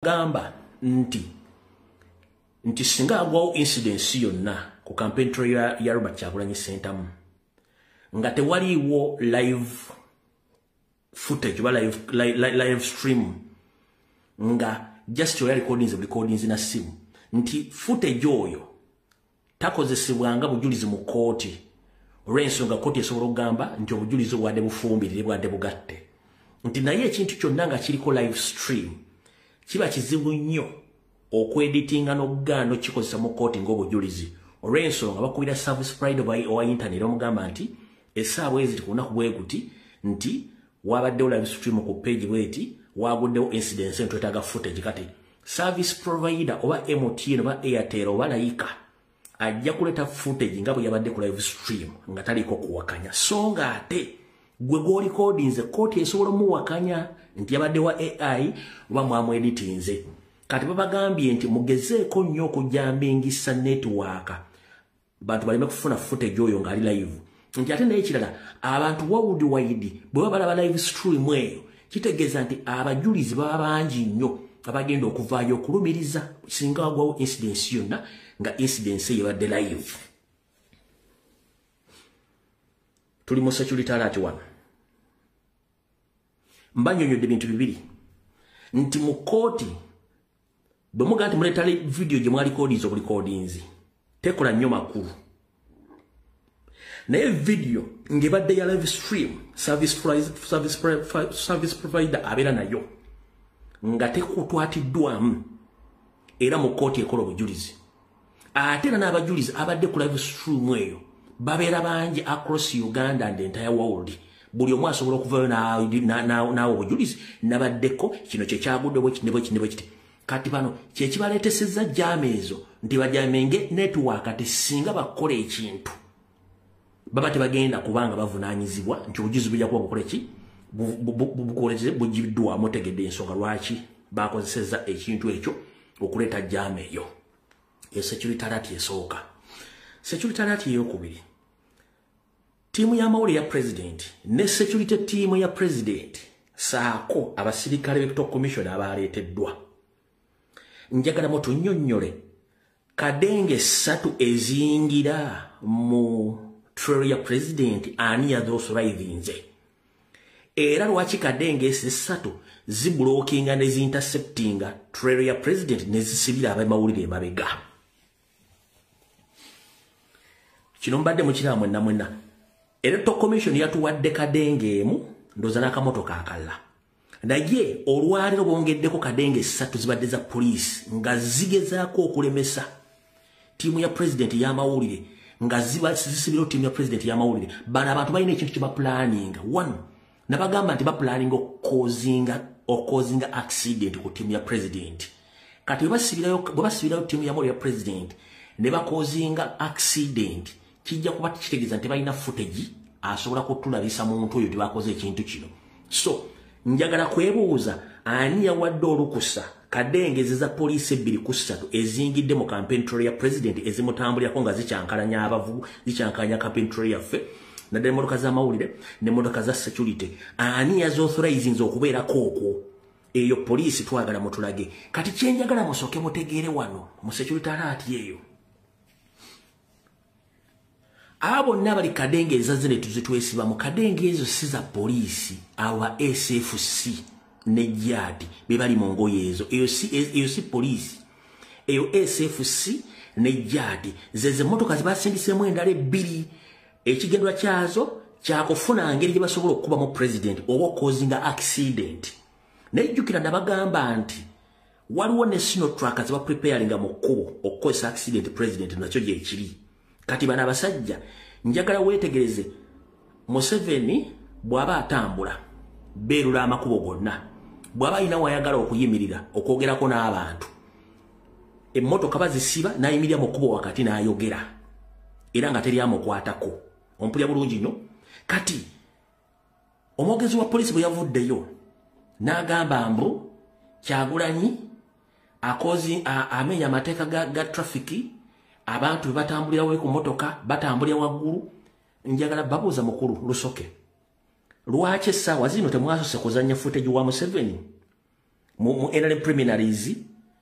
Batugamba nti singa agwawo incidence yonna ku campaign trail ya Robert Kyagulanyi Ssentamu nga tewaliiwo live footage oba live stream, nga just oya recordings na simu, nti footage oyo takozesebwanga bujulizi mu kooti, olw'ensonga kooti esobola okugamba nti obujulizi bwadde bufumbirire, bwadde bugatte, nti naye ekintu kyonna nga kiriko live stream kiba kizibu nnyo okweditinga n'okugaana okukikozesa mu kooti ng'obujulizi, olw'ensonga bakubira service provider owa internet omugamba nti essaawa eziri ku lunaku bwe guti nti wabaddewo live stream ku page bweti, waguddewo incidence, twetaaga footage. Kati service provider oba MTN oba Airtel oba Laika ajja kuleeta footage nga bwe yabadde ku live stream nga taliiko kuwakanya. So nga ate gwe gw'olikodinze, kooti esobola omuwakanya nti yabadde wa AI oba mwamweditinze. Kati babagambye nti mugezeeko nnyo okujambingisa network, bantu baleme kufuna footage oyo ng'ali live. Nti ate naye ekirala, abantu worldwide bwe baba balaba live stream eyo, kitegeeza nti abajulizi baba bangi nnyo abagenda okuvaayo okulumiriza singa wagwawo incidence yonna nga incidence eyo ebadde live. Tuli mu security alert wano. Mbanyonyodde ebintu bibiri, nti mu kooti bwe mugamba nti muleeta video gye mwalikodinze obulikodinzi, tekola nnyo makulu, naye video ng'ebadde ya live stream, service provider abeera nayo nga tekutwatiddwamu, era mu kooti ekola obujulizi. Ate era n'abajulizi abadde ku live stream eyo babeera bangi across Uganda and the entire world. Buli omu asobola okuvayo naawe obujulizi, nabaddeko kino kyekyagudde bwekiti ne bwekiti ne bwekiti. Kati bano kyekibaleetesezza jam ezo, nti bajamenge network, ti singa bakola ekintu baba tebagenda kubanga bavunaanyizibwa nti obujulizi bujja kuba bukole ki, bukoleze bugiddwamu. Otegedde ensonga lwaki bakozesezza ekintu ekyo okuleeta jam eyo? E security alert esooka. Security alert eyokubiri, ttiimu y'amawulire ya president ne security team ya president saako abasirikale b'Electoral Commission abaleeteddwa, njagala mutunnyonnyole kadenge ssatu eziyingira mu trail ya president, ani yaziauthorizinze, era lwaki kadenge ezi essatu ziblockinga ne zinterceptinga trail ya president ne zisibira abamawulire emabega? Kino mbadde mukiraba mwenna mwenna. Electoral Commission yatuwadde kadenge emu, ndowooza n'akamotoka akalala, naye olwaleero bongeddeko kadenge ssatu zibadde za poliisi nga zigezaako okulemesa ttiimu ya president y'amawulire, nga zisibirawo ttiimu ya president y'amawulire. Bano abantu balina ekintu kye baplaninga. One, nabagamba nti baplaninga okucausinga accident ku ttiimu ya president. Kati bwe basibirayo ttiimu y'amawulire ya president ne bacausinga accident, kijja kuba kitegeeza nti balina footage asobola kutulabisa muntu oyo tebakoze ekintu kino. So njagala kwebuuza, ani yawadde olukusa kadenge za poliisi 2 ku 3 ezingidde mu campaign trail ya president, ezimutambulirako nga zikyankalanya abavubu, zikyankalanya campaign trail yaffe, naddala emmotoka z'amawulire n'emmotoka za security? Ani yaziauthorizinze okubeerako okwo? Eyo poliisi twagala mutulage. Kati kyenjagala musooke mutegeere wano mu security alert eyo, abo bonna bali kadenge ezazze ne tuzitwesiba mu kadenge ezo si za poliisi, aba SFC ne JAD be bali mu ngoye ezo. Eyo si poliisi, eyo SFC ne JAD, zeze emmotoka zibasindisemu endala ebbiri. Ekigendwa kyazo kyakufuna ngeri gye basobola okukubamu president oba okucausinga accident. Nejjukira nabagamba nti waliwo ne Sinotruk ze bapreparinga mu kkubo okukozesa accident president, nakyo gyekiri. Kati bano abasajja, njagala weetegereze, Museveni bw'aba atambula beerula amakubo gonna. Bw'aba alina wayagala okuyimirira okwogerako n'abantu, emmotoka bazisiba n'ayimirira mu kkubo wakati n'ayogera, era nga teri amukwatako. Ompulira bulungi nnyo? Kati omwogezi wa poliisi bwe yavuddeyo n'agamba mbu Kyagulanyi akozi amenya amateeka ga traffic, abantu bwe batambulira ku mmotoka batambulira waggulu, njagala babuuza mukulu Lusoke, lwaki essaawa zino temwasose kuzannya footage wa Museveni? mu NRM preliminaries,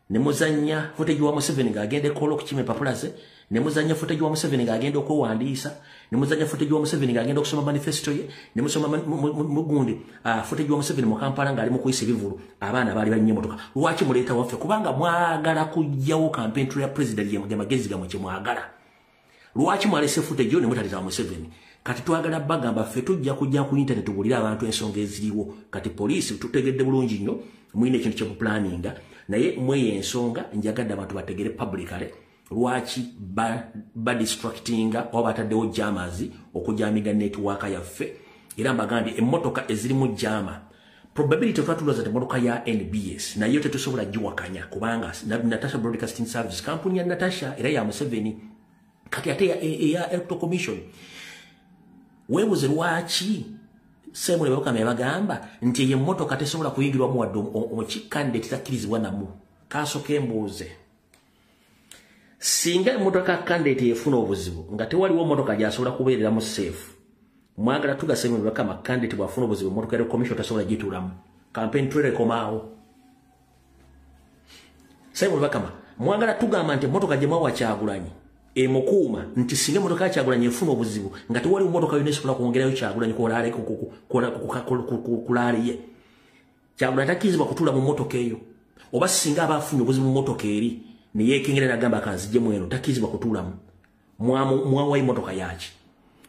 ne muzannya footage wa Museveni ng'agenda ekola okukima empapula ze, ne muzannya footage wa Museveni ng'agenda okwewandiisa, ne muzannya footage wa Museveni ng'agenda okusoma manifesto ye, ne musoma mugundi footage wa Museveni mu Kampala ng'ali mu kuyisa ebivvulu, abaana baali balinnya emmotoka. Lwaki muleeta waffe? Kubanga mwagala kuggyawo campaign trail ya president, ye magezi gammwe kye mwagala. Lwaki mwalese footage yo ne mutaleeta wa Museveni? Kati twagala bagamba ffe tujja kujja ku internet tubulire abantu ensonga eziriwo. Kati poliisi tutegedde bulungi nnyo mulina ekintu kye muplanninga, naye mweyo ensonga njagadde abantu bategere publicly lwaki badistractinga oba bataddewo jammers okujamminga network yaffe. Era mbagambye emmotoka ezirimu jammer, probability twatuloza nti emmotoka ya NBS naye tetusobola giwakanya, kubanga Natasha Broadcasting Service company ya Natasha era ya Museveni, kati ate eya Electoral Commission. Weebuze lwaki Simon Byabakama yabagamba nti eyo emmotoka tesobola kuyingirwamu wadde omuki candidate takkirizibwa namu. Kaasooke embuuze, singa emmotoka candidate efuna obuzibu nga tewaliwo mmotoka gy'asobola kubeereramu safe, mwagala tuga Simon Byabakama candidate bw'afuna obuzibu emmotoka ya commission tasobola gituulamu, campaign trail ekomaawo? Simon Byabakama, mwagala tugamba nti emmotoka gye mwawa Kyagulanyi emukuuma, nti singa emmotoka ya Kyagulanyi efuna obuzibu nga tewaliwo mmotoka yonna esobola kwongerayo Kyagulanyi ku rally ye, Kyagulanyi takkirizibwa kutuula mu mmotoka eyo? Oba singa aba afunye obuzibu mu mmotoka eri ne yeekengera n'agamba kanzijjemu eno, takkirizibwa kutuulamu? Mwawayo emmotoka yaki?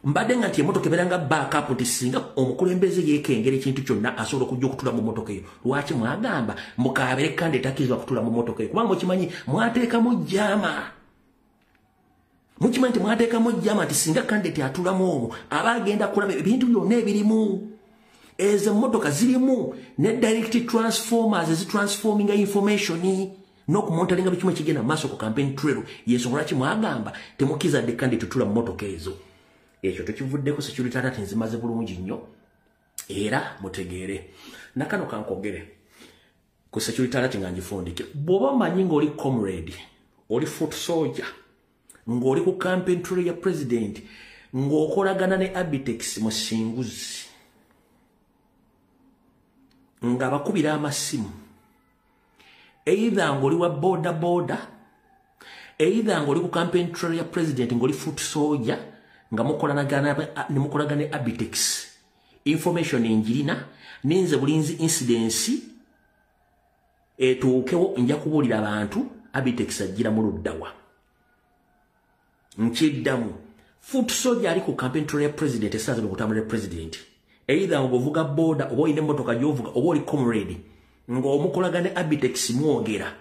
Mbadde nga nti emmotoka ebeera nga backup, nti singa omukulembeze yeekengera ekintu kyonna asobola okujja okutuula mu mmotoka eyo. Lwaki mwagamba mukaabere kandi takkirizibwa kutuula mu mmotoka eyo? Kubanga mukimanyi mwateekamu jammer, mukimanyi nti mwateekamu jammer, nti singa candidate atuulamu omwo aba agenda kulaba ebintu byonna ebirimu. Ezo emmotoka zirimu ne direct transformers ezitransforminga information n'okumonitoringa buli kimu ekigenda mu maaso ku campaign trail. Yensonga lwaki mwagamba temukkiriza dde candidate tutuula mu mmotoka ezo. Ekyo tukivuddeko. Security alert nzimaze bulungi nnyo, era mutegeere nakano kankogere ku security alert nga ngifundike. Bw'oba omanyi ng'oli comrade, oli foot soldier, ng'oli ku campaign trail ya president, ng'okolagana ne Abitex Musinguzi, nga bakubira amasimu, either ng'oli wa boda boda, either ng'oli ku campaign trail ya president, ng'oli foot soldier, nga mukolagana ne Abitex, information njirina ninze bulinzi incidence etuukewo nja kubuulira abantu Abitex ajjira mu luddawa. Nkiddamu, foot soldier ali ku campaign trail ya president esaaza okutambulira president, either ng'ovuga boda oba olina emmotoka gy'ovuga oba oli comrade ng'omukolagana ne Abitex mwogera,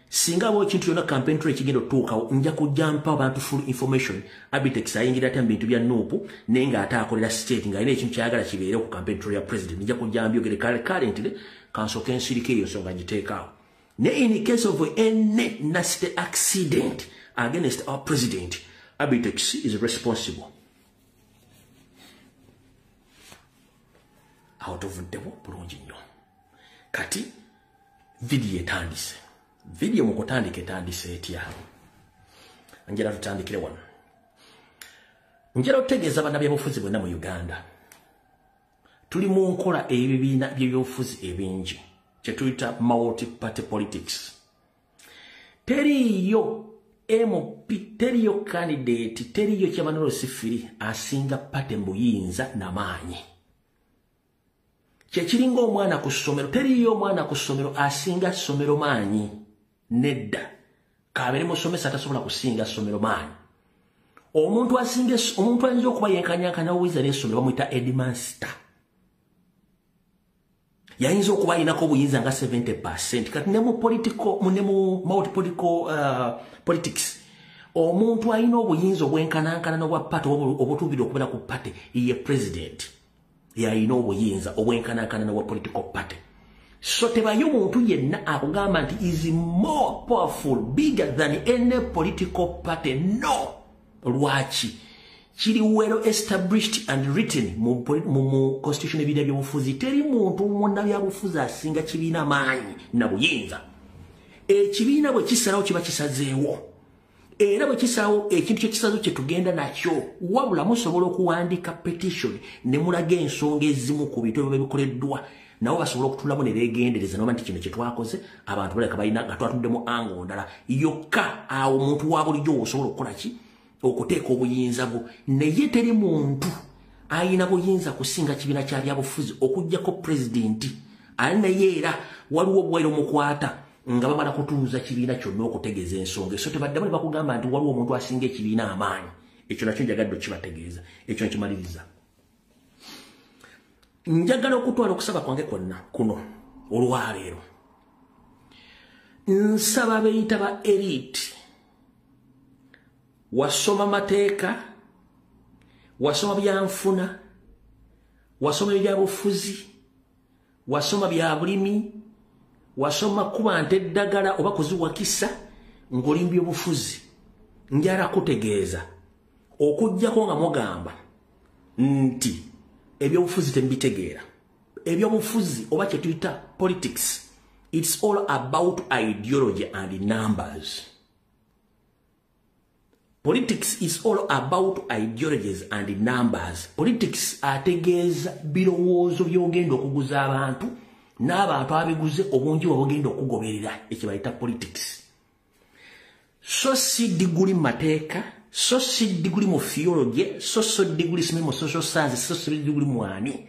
singa abo ekintu kyonna campaign trail ekigenda otuukawo, nja kujja mpa abantu full information. Abitex ayingira atya mu bintu bya NUP naye ng'ate akolera state, ng'alina ekintu kyayagala kibeere ku campaign trail ya president? Nja kujja mbyogere. Currently kansooke nsirike, eyo nsonga ngiteekaawo. Ne in case of any nasty accident against our president, Abitex is responsible. Awo tuvuddewo bulungi nnyo. Kati vidiyo etandise. Vidiyo mu kutandika etandise etya? Njera tutandikire wano. Njera otegeeza bannabyabufuzi bonna mu Uganda, tuli mu nkola ey'ebibiina by'ebyobufuzi ebingi kye tuyita multi party politics. Teriiyo MP, teriiyo candidate, teriiyo chairman sifiri asinga party mbuyinza namaanyi. Kyekiringa omwana ku ssomero, teriiyo omwana ku ssomero asinga ssomero maanyi, nedda. Kabeere musomesa, tasobola kusinga ssomero maanyi. Omuntu asinga, omuntu ayinza okuba yenkanyankanya obuyinza n'essomero bamuyita headmaster, yayinza okuba alinako obuyinza nga 70. Kati ne mu political, ne mu multi political politics, omuntu alina obuyinza obwenkanankana n'obwa party obutuukirira okubeera ku party ye president, yalina obuyinza obwenkanankana n'obwa political party. So tebayo muntu yenna akugamba nti is more powerful, bigger than any political party. No. Lwaki? Kiri well established and written mu constitution. Ebibiina byobufuzi, teri muntu munnabyabufuzi asinga kibiina maanyi na buyinza. Ekibiina bwe kisalawo kiba kisazeewo, era bwe kisalawo ekintu kyekisazeewo kyetugenda nakyo. Wabula musobola okuwandika petition ne mulaga ensonga ezimu ku bintu ebiba bikoleddwa. Nabo basobola okutulamu ne beegendereza noma nti kino kye twakoze abantu baleka balina nga twatuddemu ango ndala yokka. Awo omuntu wa bulijjo osobola okukola ki? Okuteeka obuyinza bwo. Naye teri muntu ayina buyinza kusinga kibiina kya byabufuzi okuggyako pulezidenti. Ali naye era waliwo obuwaire omukwata nga bamala kutuuza kibiina kyonna okutegeeza ensonga. So tebaddamu ne bakugamba nti waliwo omuntu asinga ekibiina amaanyi. Ekyo nakyo njagadde okibategeeza. Ekyo nkimaliriza. Njagala okutwala okusaba kwange kwonna kuno olwaleero. Nsaba beyita ba elite, wasoma mateeka, wasoma byanfuna, wasoma ebyabufuzi, wasoma bya bulimi, wasoma kuba nte eddagala oba kuziwakisa ng'oli byobufuzi. Njala kutegeeza okuggyako nga mugamba nti ebyobufuzi tembitegeera. Ebyobufuzi oba kye tuyita politics, it's all about ideology and numbers. Politics is all about ideologies and numbers. Politics ategeeza birowoozo by'ogenda okuguza abantu n'abantu abiguze obungi bw'ogenda okugoberera, ekyo bayita politics. So si diguli mateeka, so si diguli mu theology, so so diguli simanyi mu social science, so si diguli mu ani,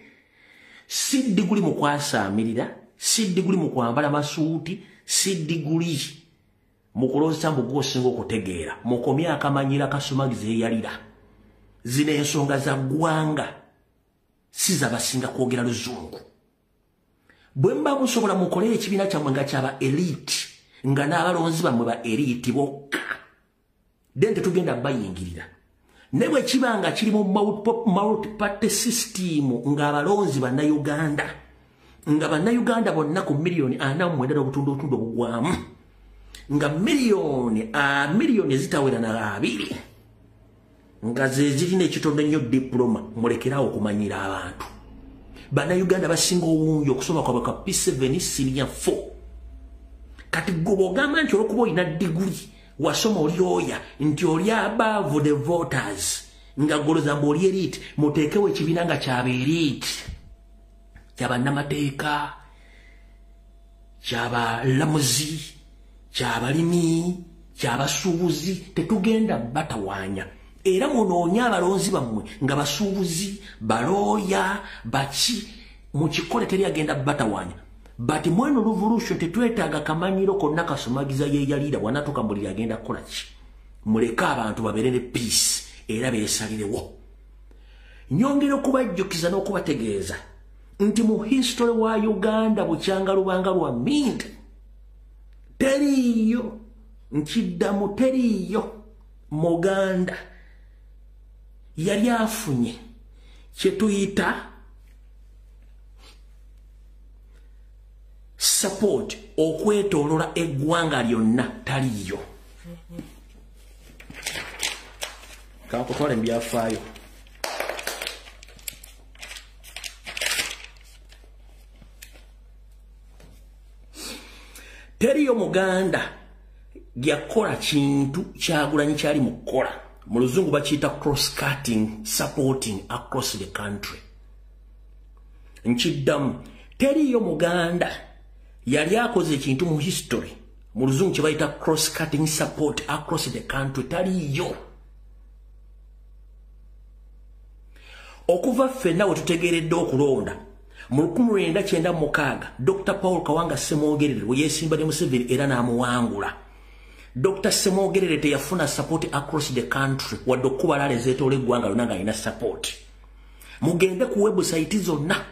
si diguli mu kwasaamirira, si diguli mu kwambala masuuti, si diguli mu kulowooza mbu gw'osinga okutegeera. Mukomye akamanyira kasumagiza eyalira. Zino ensonga za ggwanga, si z'abasinga kwogera luzungu. Bwe muba musobola mukole ekibiina kyammwe nga kyaba elite, nga n'abalonzi bammwe ba elite bokka, then tetugenda bayingirira. Ne bwe kiba nga kiri mu multi-party system ng'abalonzi bannayuganda, nga bannayuganda bonna ku 49 miliyoni obugwamu, nga miliyoni ezitawera na 2 nga ze zirina ekitono ennyo diploma, mulekerawo okumanyira abantu. Bannayuganda basinga obungi okusoma kwabwe ka P7 senior 4. Kati gwe bw'ogamba nti olw'okuba olina diguli wasoma oli lawyer nti oli above the voters, nga goloza mbu oli elite, muteekewo ekibiina nga kyaba elite, kyabannamateeka, kyabalamuzi, kyabalimi, kyabasuubuzi. Tetugenda batawaanya. Era munoonye abalonzi bammwe nga basuubuzi, balooya, baki, mukikole, teri agenda batawaanya. But mweno revolution tetwetaaga kamanyiro konna kasumagiza yeeyalira bw'anaatuuka mu buliri agenda kukola ki. Muleke abantu babeere ne peace era beesalirewo. Nyongera okubajjukiza n'okubategeeza nti mu history wa Uganda bukyanga lubanga lwa Mindi teriiyo, nkiddamu teriiyo Muganda yali afunye kye tuyita support okwetoolola eggwanga lyonna, taliiyo. Kankutwala ebyafaayo. Teriyo Muganda yakola kintu Kyagulanyi kyali mu kukola. Mu luzungu bakiyita cross cutting supporting across the country. Nkiddamu, teriyo Muganda yali akoze ekintu mu history mu luzungu kye bayita cross cutting support across the country, taliyo. Okuva ffenna we tutegeeredde okulonda mu 1996, Dr. Paul Kawanga Ssemogerere we yeesimba ne Museveni era n'amuwangula. Dr. Ssemogerere teyafuna support across the country wadde okuba rally ezeetoola eggwanga lyonna ng'alina support. Mugende ku website zonna,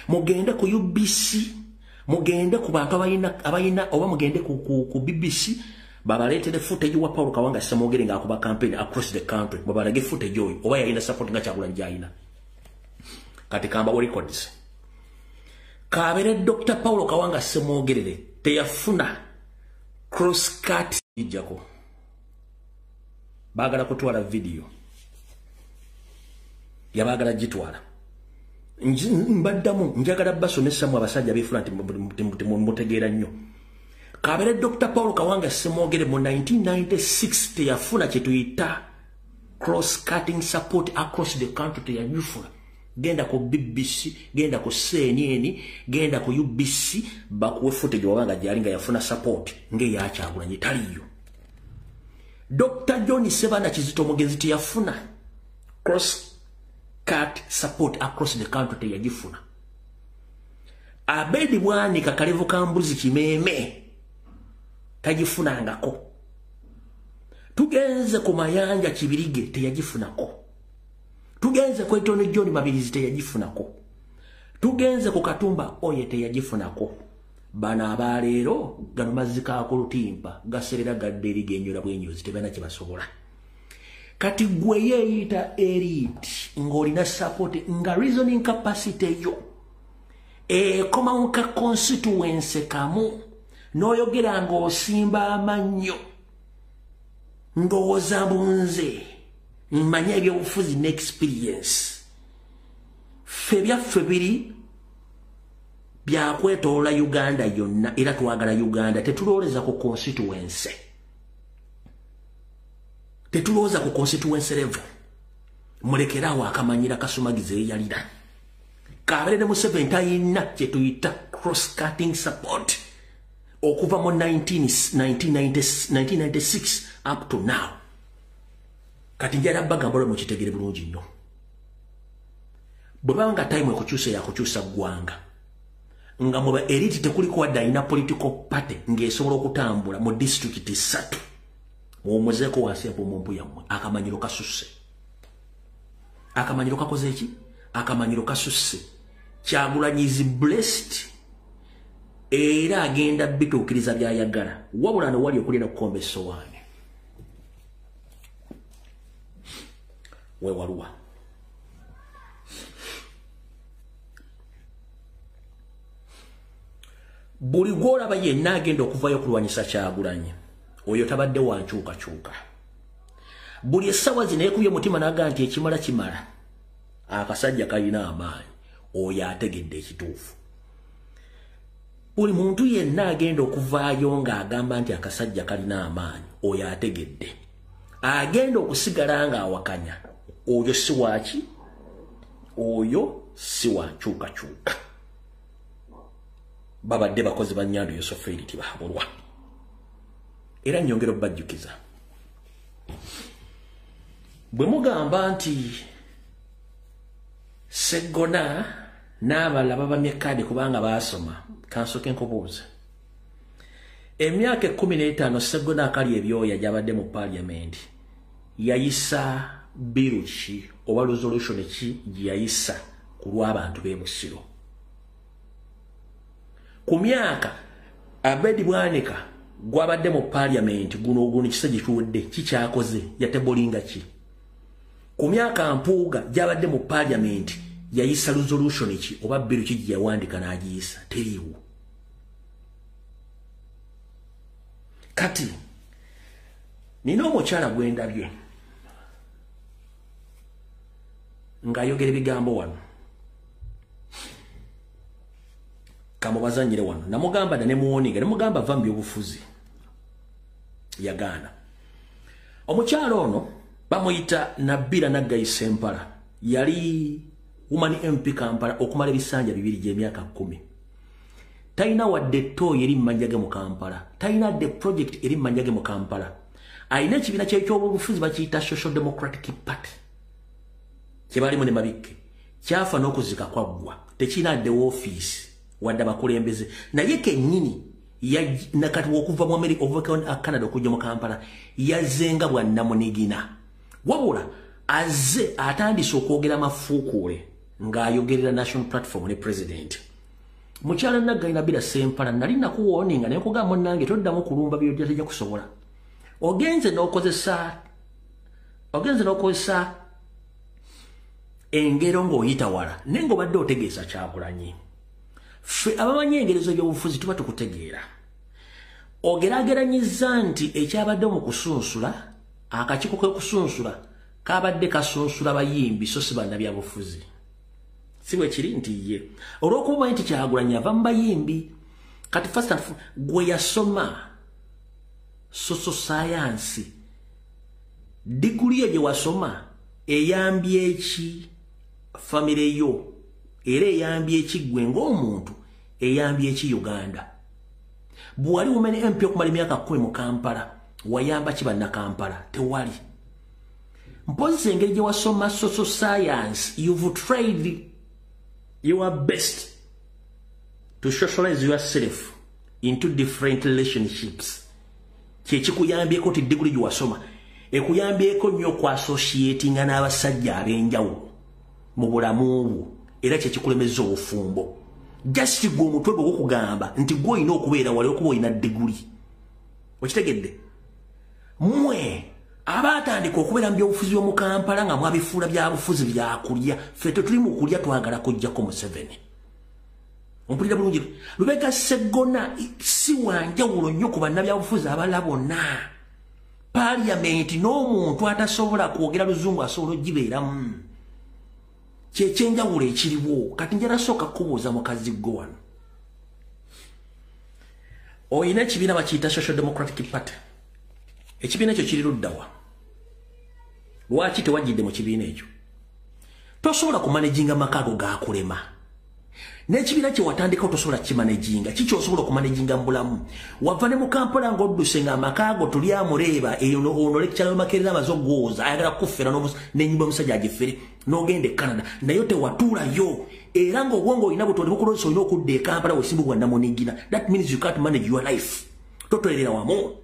mugende ku UBC, mugende ku bantu abalina oba mugende ku BBC babaleetere footage wa Paul Kawanga Ssemogerere ng'akuba campaign across the country, babalage footage oyo oba yalina support nga Kyagulanyi gy'alina. Kati kambawo records. Kabeere Dr. Paul Kawanga Ssemogerere teyafuna cross cut ijjako. Baagala kutwala video, yabaagala gitwala. Mbaddamu njagala basomesamu abasajja beefula nti mutegeera nnyo. Kabeere Dr. Paul Kawanga Ssemogerere mu 1996 teyafuna kye tuyita cross cutting support across the country, teyagifuna. Genda ku BBC, genda ku CNN, genda ku UBC, bakuwe footage wabanga gyali nga yafuna support ng'eya Kyagulanyi, taliyo. Dr. John Sebana Kizito Mugenzi teyafuna cross cut support across the country, teyagifuna. Abedi Bwanika kalevu kambuzi kimeme tagifunangako. Tugenze ku Mayanja Kibirige teyagifunako. Tugenze ku Tony John Mabirizi teyagifunako. Tugenze ku Katumba Oye teyagifunako. Bano abaleero gano mazzi ka kulutimpa gaserera gadde eri genyola bwenyozi, tebalina kye basobola. Kati gwe yeeyita elite ng'olina support nga reasoning capacity yo ekoma mu ka constituency kamu, n'oyogera ng'osimba amannyo, ndowooza bunze mmanye ebyobufuzi ne experience. Ffe byaffe biri byakwetoola Uganda yonna, era twagala Uganda. Tetulowooza ku constituency, tetulowooza ku constituency level. Mulekeraawo akamanyira kasumagize eyalira kabeere ne Museveni tayina kye tuyita cross cutting support okuva mu 1996 up to now. Kati njala bagamba lwe mukitegere bulungi nnyo, bwe baba nga time ekukyusa yakukyusa ggwanga, nga muba elite tekuliko wadde alina political party ng'esobola okutambula mu disitulikiti 3, muwummuzeeko wansi empumumpu yammwe. Akamanyiro kasusse. Akamanyiro kakoze ki? Akamanyiro kasusse. Kyagulanyi is blessed, era agenda bituukiriza by'ayagala, wabula no wali okulina okukomba essowaani weewaluwa. Buli gw'olaba yenna agenda okuvayo okulwanyisa Kyagulanyi, oyo tabadde wankyukakyuka. Buli essaawa zino yeekubye omutima n'agaa nti ekimala kimala, akasajja kalina amaanyi, oyo ategedde ekituufu. Buli muntu yenna agenda okuvaayo ng'agamba nti akasajja kalina amaanyi, oyo ategedde. Agenda okusigala ng'awakanya, oyo si waaki, oyo si wankyukakyuka. Babadde bakozi ba Nyando Yosoferi tibahabulwa. Era nnyongera obbajjukiza, bwe mugamba nti Seggona n'abalala babamye kaadi kubanga baasoma, kansooke nkubuuze. Emyaka 15 Seggona akali ebyoya gy'abadde mu paaliyamenti yayisa bill ki oba resolution ki gye yayisa ku lw'abantu b'e Busiro? Ku myaka Abedi Bwanika gw'abadde mu paaliyamenti, guno guno kisa gye kikyakoze, yatebolinga ki? Ku myaka Mpuuga gy'abadde mu paaliyamenti yayisa resolution ki oba bill ki gye yawandika n'agiyisa? Teriiwo. Kati nina omukyala gwe ndabye ng'ayogera ebigambo wano, kamubazanyire wano. Namugamba dda ne muwoninga, ne mugamba va mu byobufuzi, yagaana. Omukyala ono bamuyita Nabira Naggayi Sempala, yali woman MP Kampala okumala ebisanja 2 gy'emyaka 10. Talina wadde ttooyi eri mu mannya ge mu Kampala, talina dde project eri mu mannya ge mu Kampala. Alina ekibiina ky'ekyobufuzi bakiyita Social Democratic Party kye balimu ne Mabikke, kyafa n'okuzika kwaggwa, tekirina dde woofiisi wadde abakulembeze. Naye kennyini nakati okuva mu America, okuva Canada okujja mu Kampala, yazzenga bwannamunigina. Wabula azze atandise okwogera mafuukuule ng'ayogerera National Platform ne President. Mukyala Naggayi Nabira Sempala, nali nakuwooninga naye nkugamba munnange toddamu kulumba by'ojja tejja kusobola. Ogenze n'okozesa engero ng'oyita wala, naye ng'obadde otegeeza Kyagulanyi. Ffe abamanyi engero z'ebyobufuzi tuba tukutegeera. Ogeraageranyizza nti ekyabadde mu kusunsula, akakiiko k'okusunsula kabadde kasunsula bayimbi so si bannabyabufuzi. Si bwe kiri nti ye olw'okuba nti Kyagulanyi ava mu bayimbi. Kati first and gwe yasoma social science, diguli ye gye wasoma eyambye ki Famire yo? Era eyambye eki ggwe ng'omuntu? Eyambye eki Uganda? Bwali women MP okumala emyaka 10 mu Kampala, wayamba ki bannakampala? Tewali. Mpozi engeri gye wasoma social science, you've tried your best to socialize yourself into different relationships. Kyekikuyambyeko nti diguli gye wasoma ekuyambyeko nnyo okwassociatinga n'abasajja ab'enjawulo mu bulamu bwo, era kyekikulemeza obufumbo. Just gwe omutwe gwe gukugamba nti gwe olina okubeera wali okuba olina diguli. Okitegedde? Mmwe abaatandika okubeera mu byobufuzi bw'omu Kampala nga mwabifuula byabufuzi byakulya, ffe tetuli mu kulya, twagala kuggyako Museveni. Ompulira bulungi? Lubega Sseggona si wanjawulo nnyo ku bannabyabufuzi abalala bonna. Paaliyamenti n'omuntu atasobola kwogera luzungu asobola ogibeeramu. Kyekyenjawulo ekiriwo. Kati njala sooka kubuuza mukazi gwe wano. Oyina ekibiina bakiyita Social Democratic Party. Ekibiina ekyo kiri ludda wa? Lwaki tewajjidde mu kibiina ekyo? Tosobola kumanaginga maka ago gakulema. N'ekibiina kye watandikawo tosobola kimanaginga. Kiki osobola okumanaginga mu bulamu? Wava ne mu Kampala ng'odduse ng'amaka ago tuli amureeba, ono lecturer w'Makerere amaze okugwoza, ayagala kuffera n'ennyumba y'omusajja agifere, n'ogenda e Canada. Naye tewatuulayo. Era ng'obwongo olina butonde bukulonsa olina okudda e Kampala wesimbu bwa nnamunigina. That means you can't manage your life. Totolerera wamu.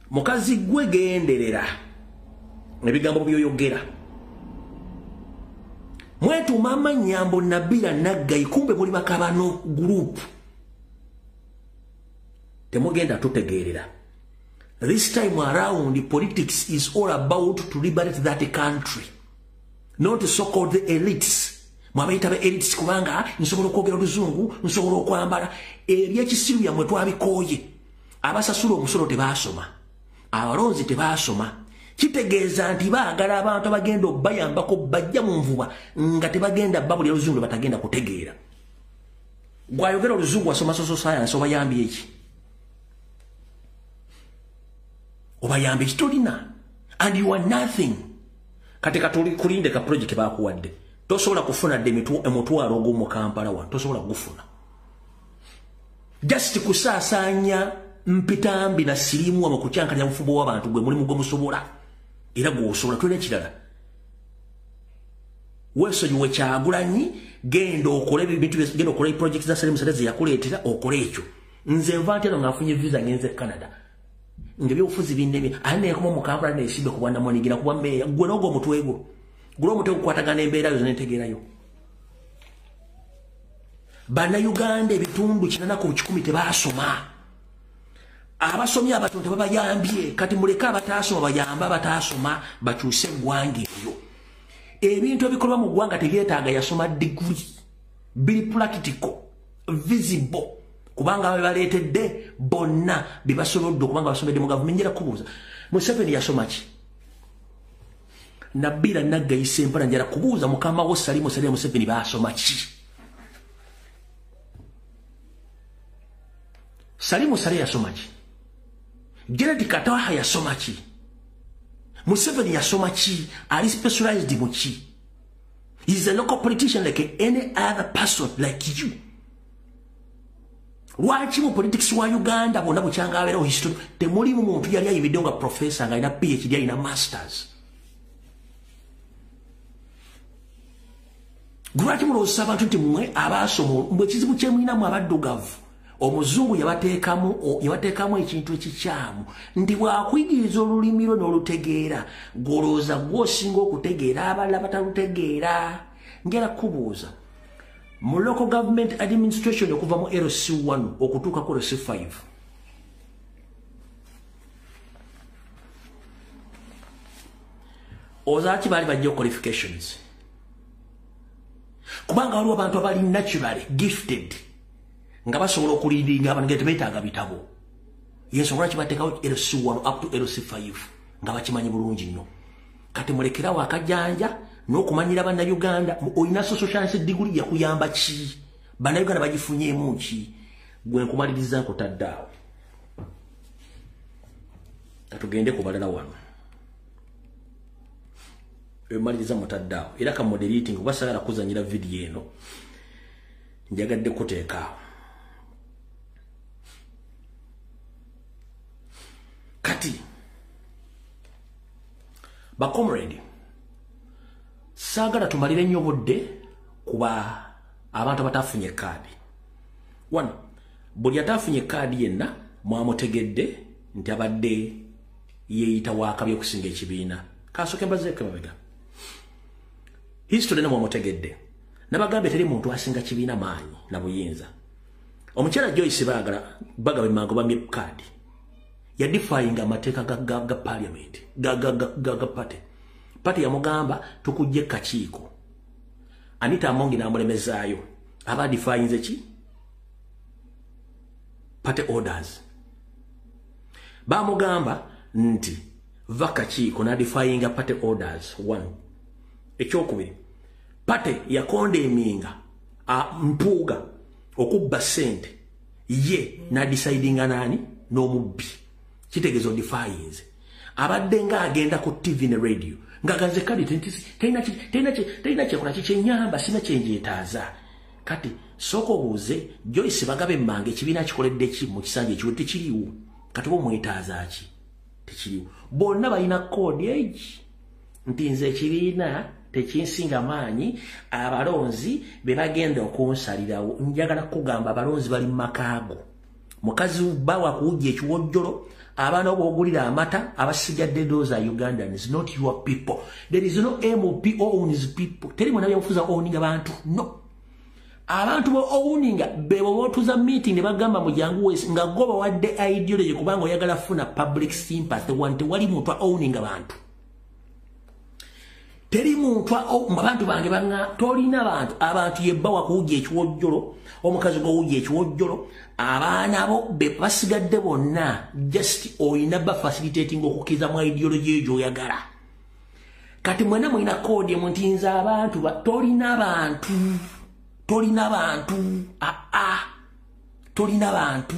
Mukazi gwe genderera ebigambo by'oyogera. Mwetuuma amannya mbu Nabila Naggayi, kumbe muli bakabano group. Temugenda tutegeerera. This time around, politics is all about to liberate that country, not so-called the elites. Mwabayita ba elites kubanga nsobola okwogera oluzungu, nsobola okwambala. Ebyekisiru byammwe twabikooye. Abasasula omusolo tebaasoma, abalonzi tebaasoma. Kitegeeza nti baagala abantu abagenda obbayambako bajja mu nvuba nga tebagenda babulira oluzungu lwe batagenda kutegeera. Gwayogera oluzungu wasoma social science, obayambye eki? Obayambye eki? Tolina. And you are nothing. Kati katuli kulinde ka project bakuwadde. Tosobola kufuna dde emutwalo ogw'omu Kampala wano, tosobola kugufuna. Just kusaasaanya mpitambi na siriimu wamwe kukyankalira bufumbo w'abantu gwe mulimu gwe musobola. Era gw'osobola. Tulina ekirala. Weesonyiwe Kyagulanyi, genda okole ebintu, genda okole project za Salim Saleh ze yakuleetera, okole ekyo. Nze nva ntya nga nfunye visa ngenze Canada. Ng'ebyobufuzi binnemye, ate neekoma mu Kampala neesimbe ku bwannamunigina ku bwa mmeeya. Ggwe n'ogwo omutwe gwo. Gula omutwe gukwatagana embeera yo n'entegeerayo. Bannayuganda ebitundu 8 ku 100 tebaasoma. Abasomye abatono tebabayambye. Kati muleke abataasoma bayambe abataasoma bakyuse eggwanga eryo. Ebintu ebikolwa mu ggwanga tebyetaaga yasoma degree. Biri practical, visible. Kubanga babaleetedde bonna bye basobodde okubanga basomedde mu gavumenti. Njala kubuuza, Museveni yasoma ki? Nabila Naggayi Ssempala, njala kubuuza mukama wo Salim Saleh Museveni baasoma ki? Salim Saleh yasoma ki? Janet Kataha yasoma ki? Museveni yasoma ki? Ali specialized mu ki? He's a local politician like any other person like you. Lwaki mu politics wa Uganda bonna bukyanga abeerawo history temulimu muntu yali ayimiriddewo nga professor nga alina PhD alina masters? Lwaki mulowooza abantu nti mmwe abaasoma mbwe ekizibu kye mulinamu abaddugavu? Omuzungu yabateekamu ekintu ekikyamu nti bw'akuyigiriza olulimi lwe n'olutegeera, gw'olowooza gw'osinga okutegeera abalala batalutegeera. Njala kubuuza, mu local government administration okuva mu LC1 okutuuka ku LC5, ozaaki baali bajja qualifications? Kubanga waliwo abantu abali naturally gifted nga basobola okuleadinga abantu nga tebeetaaga bitabo. Yensonga lwaki bateekawo LC1 up to LC5 nga bakimanyi bulungi nnyo. Kati mulekerawo akajanja n'okumanyira bannayuganda. Olina social science degree yakuyamba ki? Bannayuganda bagifunyeemu ki? Gwe nkumaliriza nkutadde awo. Katugende ku balala wano. Emaliriza mutadde awo era ka moderating oba saagala kuzanyira vidiyo eno, njagadde kuteeka awo. Kati ba comrade, saagala tumalire nnyo obudde kuba abantu abatafunye kaadi. One, buli atafunye kaadi yenna mwamutegedde nti abadde yeeyita waakabi okusinga ekibiina. Kasooke mbazeeko emabega. History namwe mwamutegedde. Nabagambye teri muntu asinga kibiina maanyi na buyinza. Omukyala Joyce Bagala Bagabe Mango bamye kaadi. Yadefyinga amateeka ga parliament, ga party. Party yamugamba tukujje kakiiko. Anita Amongi n'amulemezaayo. Aba defyinze ki? Party orders. Bamugamba nti va kakiiko n'adefyinga party orders. One. Ekyokubiri, party yakondeminga Mpuuga okubba ssente ye n'adecidinga nani n'omubbi. Kitegeeza odefyinze. Abadde ng'agenda ku TV ne radio ng'aganze kadi terina kyekola kikyenyamba, sina kyenjeetaaza. Kati sooka obuuze Joyce Bagabe Mmange ekibiina kikoledde ki mu kisanja ekiwe? Tekiriiwo. Kati oba omwetaaza ki? Tekiriiwo. Bonna balina koodi egi nti nze ekibiina tekinsinga maanyi, abalonzi be bagenda okunsalirawo. Njagala kugamba abalonzi bali mu makaago. Mukazi bawa kuwujja ekiwojjolo, abaana obwogulira amata, abasigadde those are Ugandans, not your people. There is no MP owns people. Teri munnabyabufuzi owninga bantu, no. Abantu bo owninga bebo botuza meeting ne bagamba mujangu wese nga goba wadde ideology kubanga oyagala funa public sympathy, wante wali muntu owninga bantu. Teri muntu abantu bange banga tolina bantu, abantu yebbawa kuwujja ekiwojjolo, omukazi gw'owujja ekiwojjolo, abaana bo be basigadde bonna just oyina ba facilitating okukkiriza mu ideology eyo gy'oyagala. Kati mwenna mulina koodi emu nti nze abantu tolina bantu, tolina bantu, aa tolina bantu.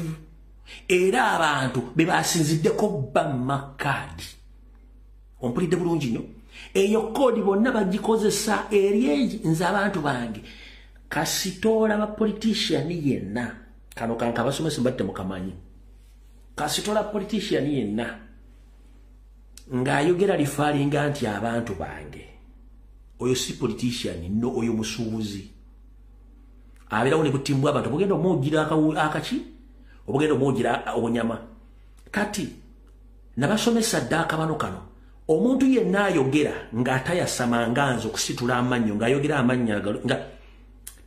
Era abantu be basinziddeko bamma kaadi. Ompulidde bulungi nnyo. Eyo koodi bonna bagikozesa eri egi nze abantu bange. Kasitoola ba politician yenna, kano kanka abasomesa mbadde mukamanyi. Kasitoola politician yenna ng'ayogera lifaalinga nti abantu bange, oyo si politician, no, oyo musuubuzi. Abeerawo ne butimbwa abantu obugenda omwogira akaki, obugenda omwogira obunyama. Kati nabasomesa dda akabano kano. Omuntu yenna ayogera ng'atayasama nga nze okusitula amannyo, ng'ayogera amannyo nga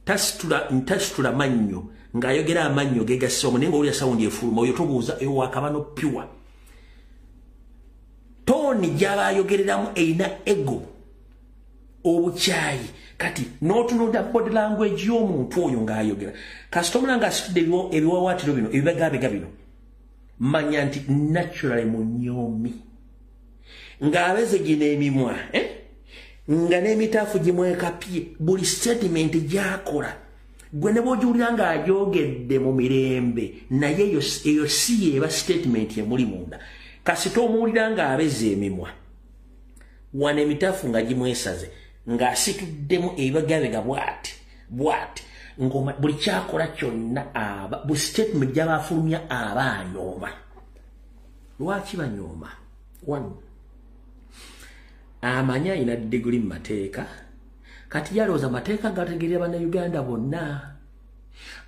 tasitula mannyo, ng'ayogera amannyo gegasse omu naye ng'owulira sawundi efuluma, oyo tobuuza, eyo wakabano pure. Tone gy'aba ayogereramu erina ego, obukyayi. Kati n'otunuulira body language y'omuntu oyo ng'ayogera. Kasita omulaba ng'asitudde ebiwaawaatiro bino, ebibegabega bino, manya nti naturally munyoomi. Ng'abeze gino emimwa, nga n'emitaafu gimwekapye, buli statement gy'akola gwe ne bw'ogiwulira ng'agyogedde mu mirembe, naye eyo si yeeba statement emuli munda. Kasita omuwulira ng'abeze emimwa wano, emitaafu nga gimwesaze, ng'asituddemu ebibegabega bw'ati bw'ati, ng'oma buli kyakola kyonna aba buli statement gy'aba afulumya aba anyooma. Lwaki banyooma? One, amanyi alina diguli mu mateeka, kati yalowooza amateeka gategeerera Bannayuganda bonna.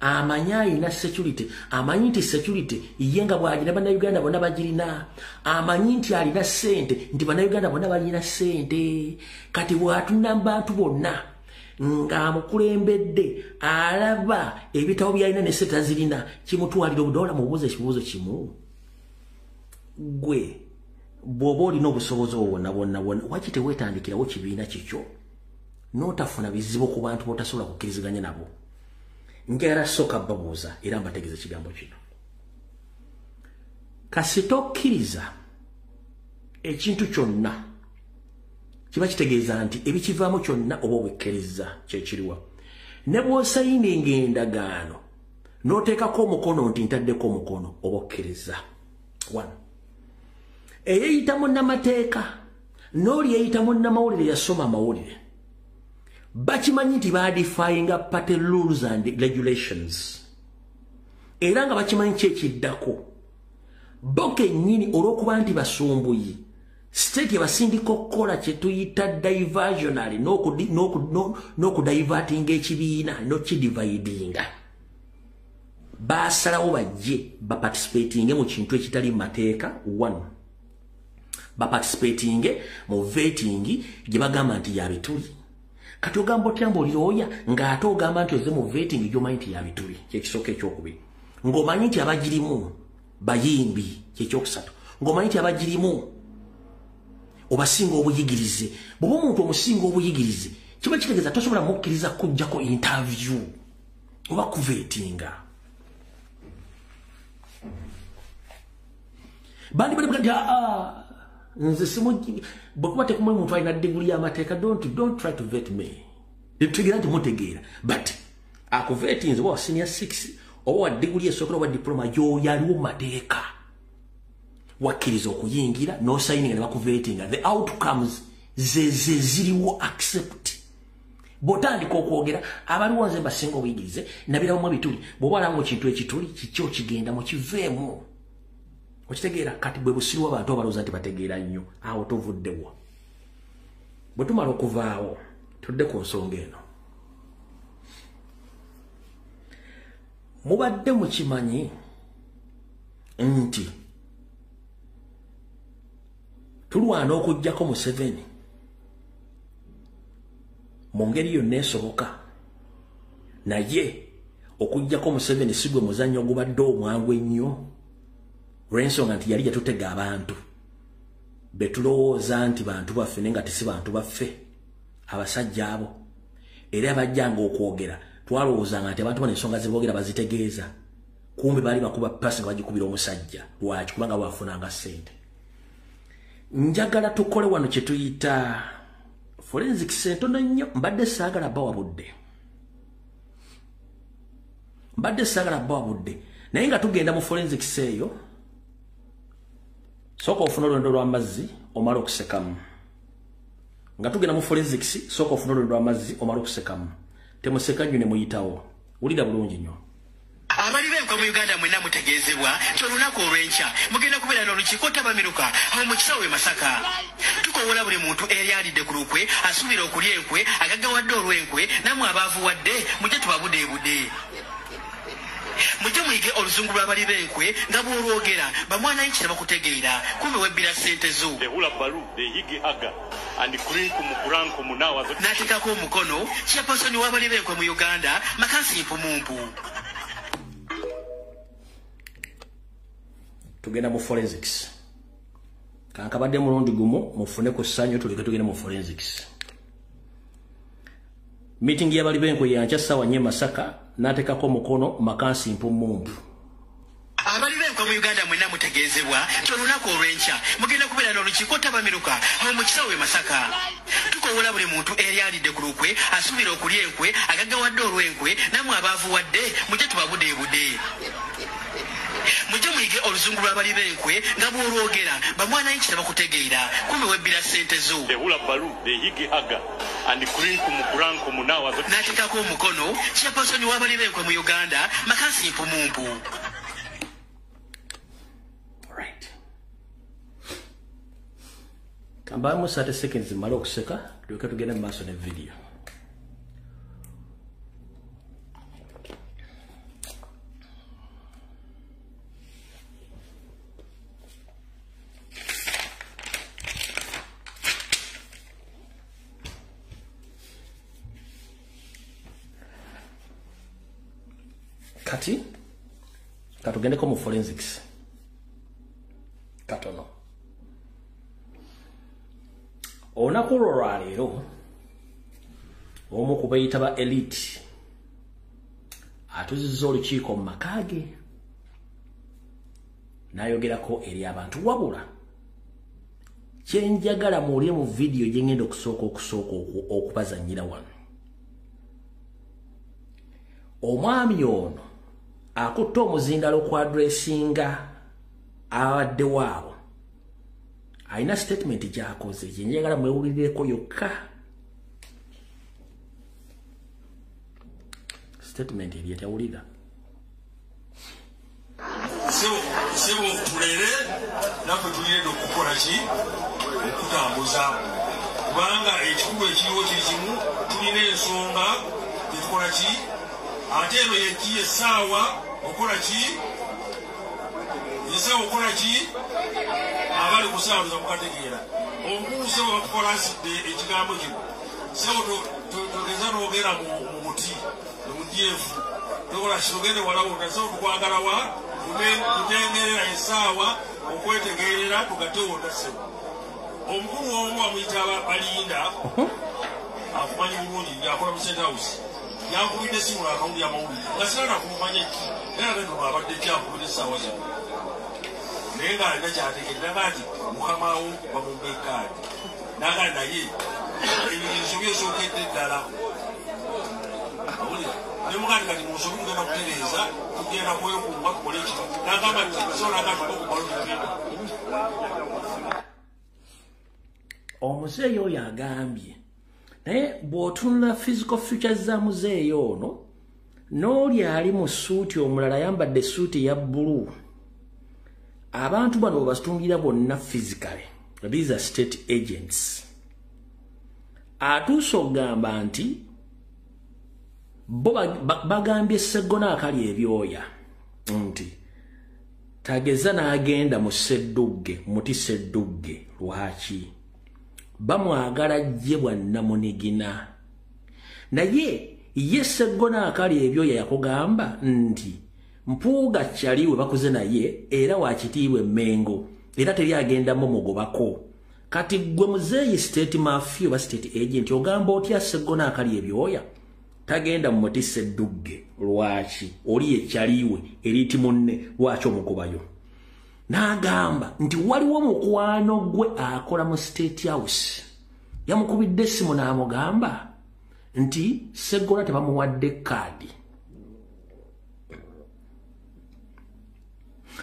Amanyi alina security, amanyi nti security ye nga bw'agina Bannayuganda bonna bagirina. Amanyi nti alina ssente, nti Bannayuganda bonna balina ssente. Kati bw'atunda mu bantu bonna ng'amukulembedde, alaba ebitabo by'alina ne ssente tazirina, kimutwalira obudde. Mubuuza ekibuuzo kimu: gwe bw'oba olina obusobozi obwo bwonna bwonna bwonna, waki teweetandikirawo kibiina kikyo n'otafuna bizibu ku bantu b'otasobola kukkiriziganya nabo? Njagala sooka babuuza era mbategeeza ekigambo kino. Kasita okkiriza ekintu kyonna, kiba kitegeeza nti ebikivaamu kyonna oba obikkiriza. Kyekiriwa? Ne bw'osayininga endagaano n'oteekako omukono nti ntaddeko omukono, oba okkiriza. One, eyeeyita munnamateeka N'oli eyita munnamawulire yasoma amawulire, bakimanyi nti badefyinga party rules and regulations, era nga bakimanyi ki ekiddako. Bo kennyini olw'okuba nti basumbuyi, state ebasindika okukola kye tuyita diversionary, n'okudivertinga ekibiina n'okidividinga, basalawo bajje baparticipatinge mu kintu ekitali mateeka. One, baparticipatinge mu vetting gye bagamba nti ya bituli. Kati ogamba otya mbu oli looya ng'ate ogamba nti ozze mu vetting gy'omanyi nti ya bituli? Kyekisooka. Ekyokubiri, ng'omanyi nti abagirimu bayimbi. Kyekyokusatu, ng'omanyi nti abagirimu obasinga obuyigirize. Bw'oba omuntu omusinga obuyigirize, kiba kitegeeza tosobola mukkiriza kujjako interview oba kuvetinga. Bandi bali nti aa, nze simu bwekuba tekumuli muntu alina diguli y'amateeka, don't try to vet me. Tetutegeera nti mutegeera, but akuvetinze oba wa senior 6 oba wa diguli esookera oba diploma, yoyo aliwo mu mateeka. Wakkiriza okuyingira n'osayininga ne bakuvetinga, the outcomes ze ziriwo, accept. Bw'otandika okwogera abaliwo nze mbasinga obuyigirize, nabiramu ebituli. Bw'oba alamu kintu ekituli kiki, okigenda mukiveemu, okitegeera. Kati bwe busiru abantu abalowooza nti bategeera nnyo. Awo tuvuddewo. Bwe tumala okuvaawo, tudde ku nsonga eno. Mubadde mukimanyi nti tulwana okuggyako Museveni mu ngeri yonna esoboka, naye okuggyako Museveni si gwe muzannyo ogubadde omwangu ennyo, olw'ensonga nti yali yatutega abantu betulowooza nti bantu baffe, naye nga tesi bantu baffe. Abasajja abo era bajjanga okwogera, twalowoozanga nti abantu bano ensonga zeboogera bazitegeeza, kumbe baali bakuba pasi nga bagikubira omusajja. Lwaki? Kubanga bafunanga ssente. Njagala tukole wano kye tuyita forensics entono nnyo. Mbadde saagala bawa budde, mbadde saagala bawa budde, naye nga tugenda mu forensics eyo, sooka ofuna olwendo lw'amazzi omala okusekamu. Nga tugenda mu forensics, sooka ofuna olwendo lw'amazzi omala okusekamu. Temuseka nnyo ne muyitawo. Wulira bulungi nnyo. Abali b'enkwe mu Uganda mwenna mutegeezebwa nti olunaku olw'enkya mugenda kubeera n'olukiiko ttabamiruka awo mu kisaawe e Masaka. Tukowoola buli muntu eyali alidde ku lukwe, asuubira okulya enkwe, agaggawadde olw'enkwe, nammwe abaavuwadde mujje tubabudeebude. Mujje muyige oluzungu lw'abali b'enkwe nga bw'olwogera bamwanayinki tebakutegeera, kumbe webbira ssente zo. N'ateekako omukono chairperson w'abali b'enkwe mu Uganda, Makansi Mpumumpu. Tugenda mu forensics. Kankabadde mulundi gumu mufune ku ssanyu, tuleke tugende mu forensics. Meeting y'abali b'enkwe yankya ssaawa 4 Masaka, n'ateekako omukono Makansi Mpumumpu. Abali b'enkwe mu Uganda mwenna mutegeezebwa nti olunaku olw'enkya mugenda kubeera n'olukiiko ttabamiruka awo mu kisaawe e Masaka. Tukowoola buli muntu eyali alidde ku lukwe, asuubira okulya enkwe, agaggawadde olw'enkwe, nammwe abaavuwadde mujje tubabudeebude. Mujje muyige oluzungu lw'abali b'enkwe nga bw'olwogera bamwanayinki tebakutegeera, kumbe webbira ssente zo. N'ateekako omukono chairperson w'abali b'enkwe mu Uganda, Makansi Mpumumpu. Right. Kambamu 30 seconds mmale okuseka, tuleke tugende mu maaso ne video. Kati katugendeko mu forensics katono. Olunaku olwo lwaleero, omu ku beeyita ba elite atuzizza olukiiko mu maka ge n'ayogerako eri abantu. Wabula kyenjagala muwulire mu vidiyo gye ngenda okusooka okubazannyira wano, omwami ono akutte omuzindalo okwadressinga abadde waabo. Alina statement gy'akoze gye njagala mwewulirireko yokka. Statement eri etawulira. Sebo tulere naffe tulire okukola ki okutambuza kubanga ekikulu ekiriwo kiri kimu tulina ensonga tetukola ki ate eno yeki essaawa okola ki essaawa okola ki abali ku ssaawa tuzakukategeera omukulu sebo bakukolansidde ekigambo kino sebo togeza n'ogenda mu muti mu DF tokola ki togende wala wonna sebo tukwagala wa tutengerera essaawa okwetegerera tugatte wonna sebo omukulu omu amuyita Balinda akumanyi bulungi ng'akola mu State House yankubidde essimu akawulira amawulire nga sirana kumumanya ki era ate nno abadde kyakubidde essaawa zino naye ng'alina kyategeera naga nti mukama wo bamumpa ekaadi naga naye ensobi esookedde ddala awulira nemugandi kati mu nsobi tugenda kutereeza tugenda kwekunga tukole kino nagamba nti so naga tukokumalo tugenda. Omuzeeyi oyo agambye naye bw'otunula physical features za muzeeyi ono n'oli ali mu ssuuti omulala ayambadde essuuti eya bbulu abantu bano bwe bonna physically these are state agents. Atuuse okugamba nti bo bagambye Sseggona akali ebyoya nti tageza n'agenda mu Sseddugge muti Sseddugge lwaki bamwagala jje bwannamunigina naye ye Sseggona akali ebyoya yakugamba nti Mpuuga kyaliwe bakuze naye era wakitiibwa Emmengo era teri agendamu mugobako. Kati gwe muzeeyi state mafia oba state agent ogamba otya Sseggona akali ebyoya tagenda mu muti Sseddugge lwaki oli ekyaliwe eriti munne lwaki omugobayo? N'agamba nti waliwo mukwano gwe akola mu State House yamukubidde essimu n'amugamba nti Sseggona tebamuwadde kaadi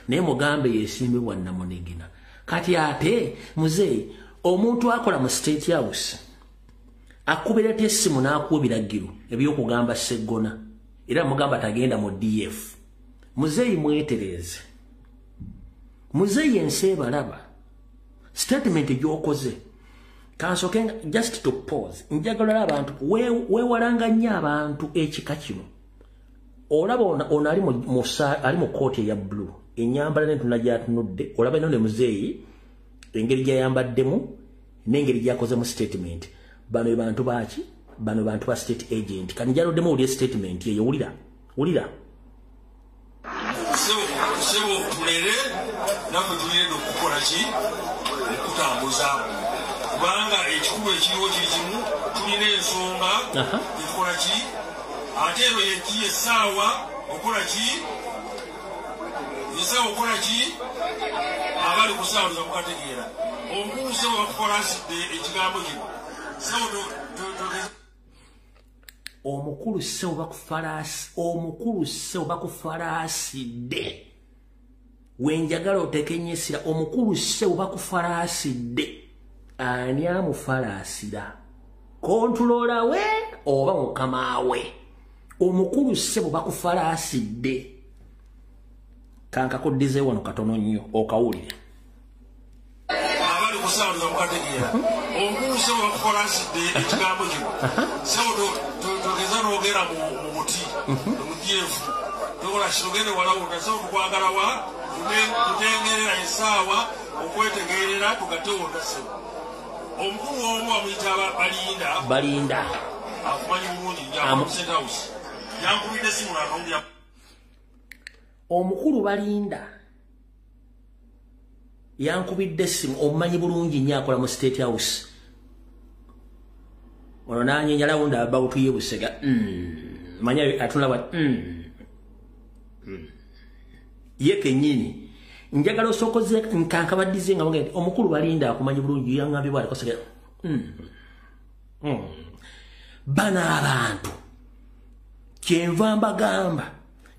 naye mugambe yesimbe bwannamunigina. Kati ate muzeeyi omuntu akola mu State House akubira essimu n'akuwa ebiragiro ebyokugamba Sseggona era mugamba tagenda mu DF. Muzeeyi mwetereeze. Muzeeyi ensi ebalaba statement gy'okoze kansooke just to pause njagala abantu weewalanga nnyo abantu ekika kino. Olaba ono ali mu kooti eya blue ennyambala n'entunula gy'atunudde olaba eno ne muzeeyi engeri gy'ayambaddemu n'engeri gy'akozemu statement. Bano be bantu baaki? Bano bantu ba state agent. Kati njaloddemu owulire statement eyo wulira wulira. Sebo tulere naffe tulire okukola ki okutambuza kubanga ekikulu ekiriwo kiri kimu tulina ensonga tetukola ki ate eno yeki essaawa okola ki essaawa okola ki abali ku ssaawa tuzakukategeera omukulu sebo bakukolansidde ekigambo kino sebo omukulu omukulu sebo bakufalaasidde wenjagala otekenyesira omukulu sebo bakufalaasidde ani amufalaasira kontulola we oba mukama we omukulu sebo bakufalaasidde kankakuddize wano katono nnyo okawulire. Abali ku ssaawa tuzakukategeera omukulu sebo bakukolansidde ekigambo kino sebo togeza n'ogenda mu muti mu DF tokola ki togende wala wonna sebo tukwagala wa tutengerera essaawa okwetegerera tugatte wonna sebo omukulu omu amuyita Balinda Balinda akumanyi bulungi ng'akola mu State House yankubidde essimu n'akawulira. Omukulu Balinda yankubidde essimu omumanyi bulungi nnyo akola mu State House ono n'anyeenya lawunda about ye Busega manya atunula bw'ati ye kennyini njagala osookoze nkankabaddize nga mugenda omukulu Balinda akumanyi bulungi yaŋŋambye bw'ati kosega bano abantu kyenva mbagamba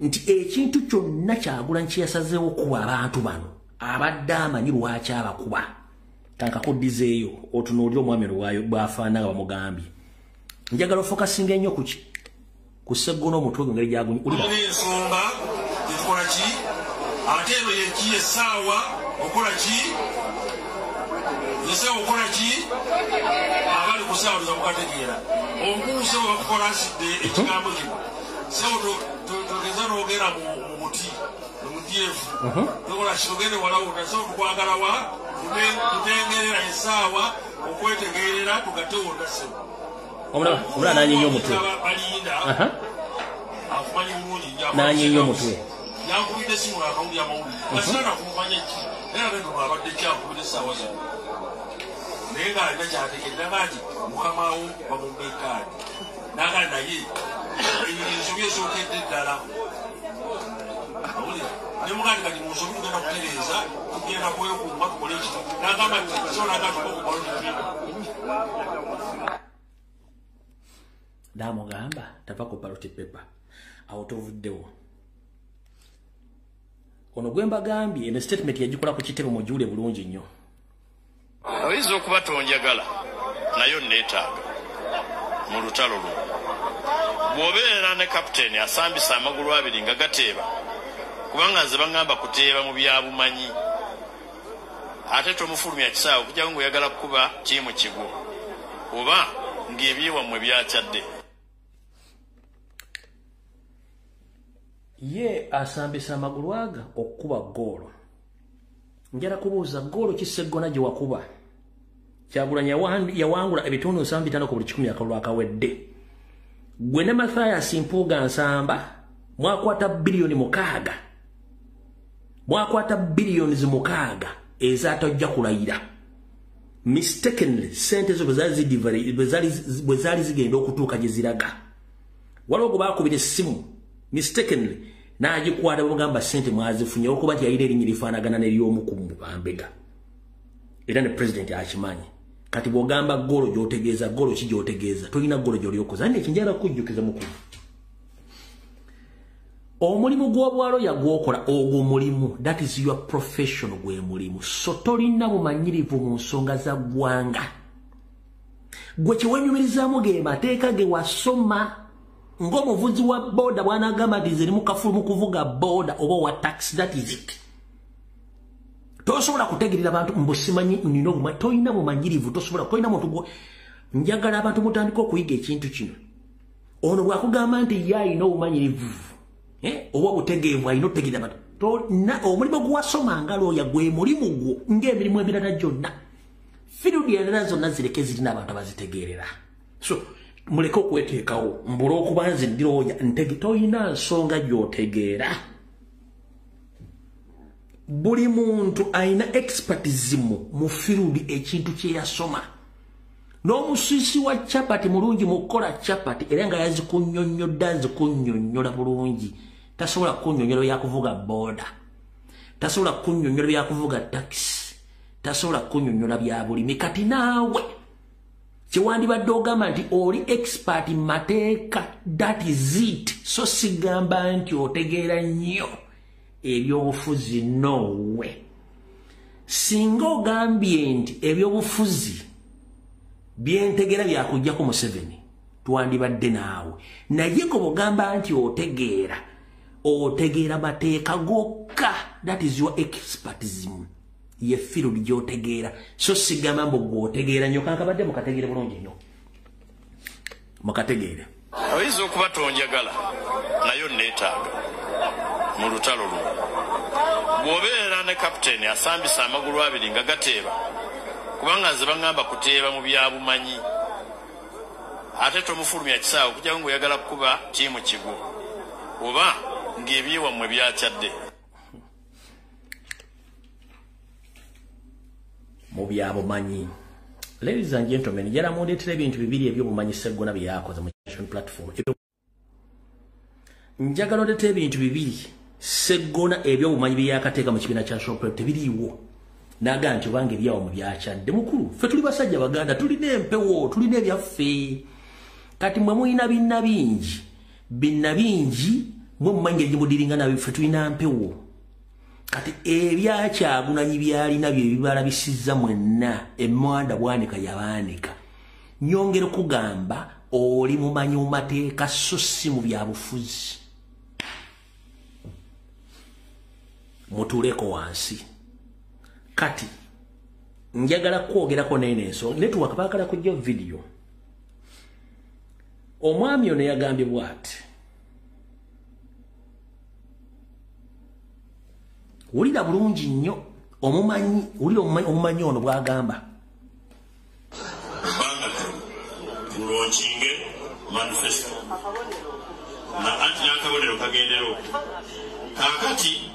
nti ekintu kyonna Kyagulanyi kye yasazeewo okuba abantu bano abadde amanyi lwaki abakuba. Kankakuddizeeyo otunuulire omwami lwayo bw'afaanana nga bamugambye. Njagala ofokasinga ennyo ku ki? Ku Sseggona omutwe gwe engeri gy'agunywa. Ensonga gyetukola ki? Ate eno yeki essaawa okola ki? Essaawa okola ki? Abali ku ssaawa toza mukategeera. Omukuuse bwe bakukolansidde ekigambo kino. Ssebo togeza n'ogenda mu muti, mu DF. Tokola ki togende wala wonna. Ssebo tukwagala wa? Tutengerera essaawa okwetegerera tugatte wonna ssebo. Omulaba n'anyeenya omutwe. Akumanyi bulungi. N'anyeenya omutwe. Yankubidde essimu ng'akawulira amawulire. Kasita nakumanya ki? Naye ate nno abadde kyankubidde essaawa zino. Naye ng'alina ky'ategeera nti mukama wo bamumma ekaadi. N'agamba naye ensobi esookedde ddala. Awulira. Ne mugandi kati mu nsobi tugenda kutereeza, tugenda kwekuuma tukole ekiti. N'agamba nti so n'agamba tukokukola N'amugamba tava ku ballot paper. Awo tovuddewo. Ono gwe mbagambye eno statement yagikola ku kitebe mugiwulire bulungi nnyo. Oyinza okuba tonjagala naye onneetaaga mu lutalo luno. Bw'obeera ne kapiteeni asambisa amagulu abiri nga gateeba, kubanga nze baŋŋamba kuteeba mu byabumanyi. Ate tomufulumya kisaawe okuggyako ng'oyagala kukuba ttiimu kigwo oba ng'ebyewammwe byakyadde. Ye asambisa amagulu aga okukuba ggoolo. Njala kubuuza ggoolo ki Sseggona gye wakuba? Kyagulanyi yawangula ebitundu 75 ku buli 100 akalulu akawedde. Gwe ne Mathias Mpuuga Nsamba mwakwata biliyoni 6. Mwakwata biliyoni 6 ezatojja kulayira. Mistakenly sente zo bwe zaali zigenda okutuuka gye ziraga. Waliwo gwe baakubira essimu mistakenly n'agikwata bamugamba ssente mwazifunye olw'okuba nti yalina erinnya lifaanagana n'ery'omu ku bambega. Era ne pulezidenti akimanyi. Kati bw'ogamba ggoolo gy'otegeeza, ggoolo ki gy'otegeeza? Tolina ggoolo gy'oli okoze. Naye ekinjala kukujjukiza mukulu. Omulimu gw'obwaloya gw'okola ogwo mulimu, that is your profession gwe mulimu. So tolina bumanyirivu mu nsonga za ggwanga. Gwe kye weenyumirizaamu ge mateeka ge wasoma ng'omuvuzi wa boda bw'anaagamba nti nze ndi mukafulu mu kuvuga boda oba owa taxi, that is it. Tosobola kutegeerera abantu mbu simanyi nina obumanyi, tolina bumanyirivu, tosobola, tolina muntu gwo. Njagala abantu mutandike okuyiga ekintu kino. Ono bw'akugamba nti ye alina obumanyirivu, oba obutegeevu alina okutegeerera abantu. Omulimu gwe wasoma nga looya gwe mulimu gwo ng'emirimu emirala gyonna. Field endala zonna zireke zirina abantu abazitegeerera. So muleke okweteekawo mbula okuba nze ndi looya ntege, tolina nsonga gy'otegeera. Buli muntu alina expertism mu field ekintu kye yasoma. N'omusiisi wa chapati mulungi mu kukola chapati era nga yazikunnyonnyodde azikunnyonnyola bulungi. Tasobola kunnyonnyola byakuvuga boda. Tasobola kunnyonnyola byakuvuga taxi. Tasobola kunnyonnyola bya bulimi. Kati naawe kyewandibadde ogamba nti oli expert mu mateeka, that is it. So sigamba nti otegeera nnyo ebyobufuzi, nowe. Singa ogambye nti ebyobufuzi byentegeera byakuggyako Museveni, twandibadde naawe. Naye gwe bw'ogamba nti otegeera, otegeera mateeka gokka, that is your expertism. Ye field gy'otegeera. So sigamba mbu gw'otegeera nnyo, kankabadde mukategeere bulungi nnyo. Mukategeere. Oyinza okuba tonjagala naye onneetaaga mu lutalo luno. Bw'obeera ne kapiteeni asambisa amagulu abiri nga gateeba, kubanga nze baŋŋamba kuteeba mu byabumanyi. Ate tomufulumya kisaawe okuggyako ng'oyagala kukuba ttiimu kigwo oba ng'ebyewammwe byakyadde. Mu byabumanyi. Ladies and gentlemen, njala mundeetera ebintu bibiri eby'obumanyi Sseggona bye yakoze mu Action Platform. Njagala ondeetera ebintu bibiri Sseggona eby'obumanyi bye yakateeka mu kibiina kya Action Platform tebiriiwo. N'agamba nti obanga ebyawammwe byakyadde. Mukulu, ffe tuli basajja Baganda, tulina empewo, tulina ebyaffe. Kati mmwe mulina binna bingi. Binna bingi, mmwe mumanyi engeri gye mudiringa nabyo, ffe tulina mpewo. Kati ebya Kyagulanyi byalina bye bibalabisizza mwenna emwanda bwanika yabaanika. Nyongera kugamba oli mumanyi mu mateeka so si mu byabufuzi. Mutuuleko wansi. Kati njagala kwogerako nene ensonga network baagala kujja video. Omwami ono yagambye bw'ati, wulira bulungi nnyo omumanyi, wulira omumanyi ono bw'agamba. Ebbanga tulonkinge manifesto na anti n'akabonero kagendera okwo. Kaakati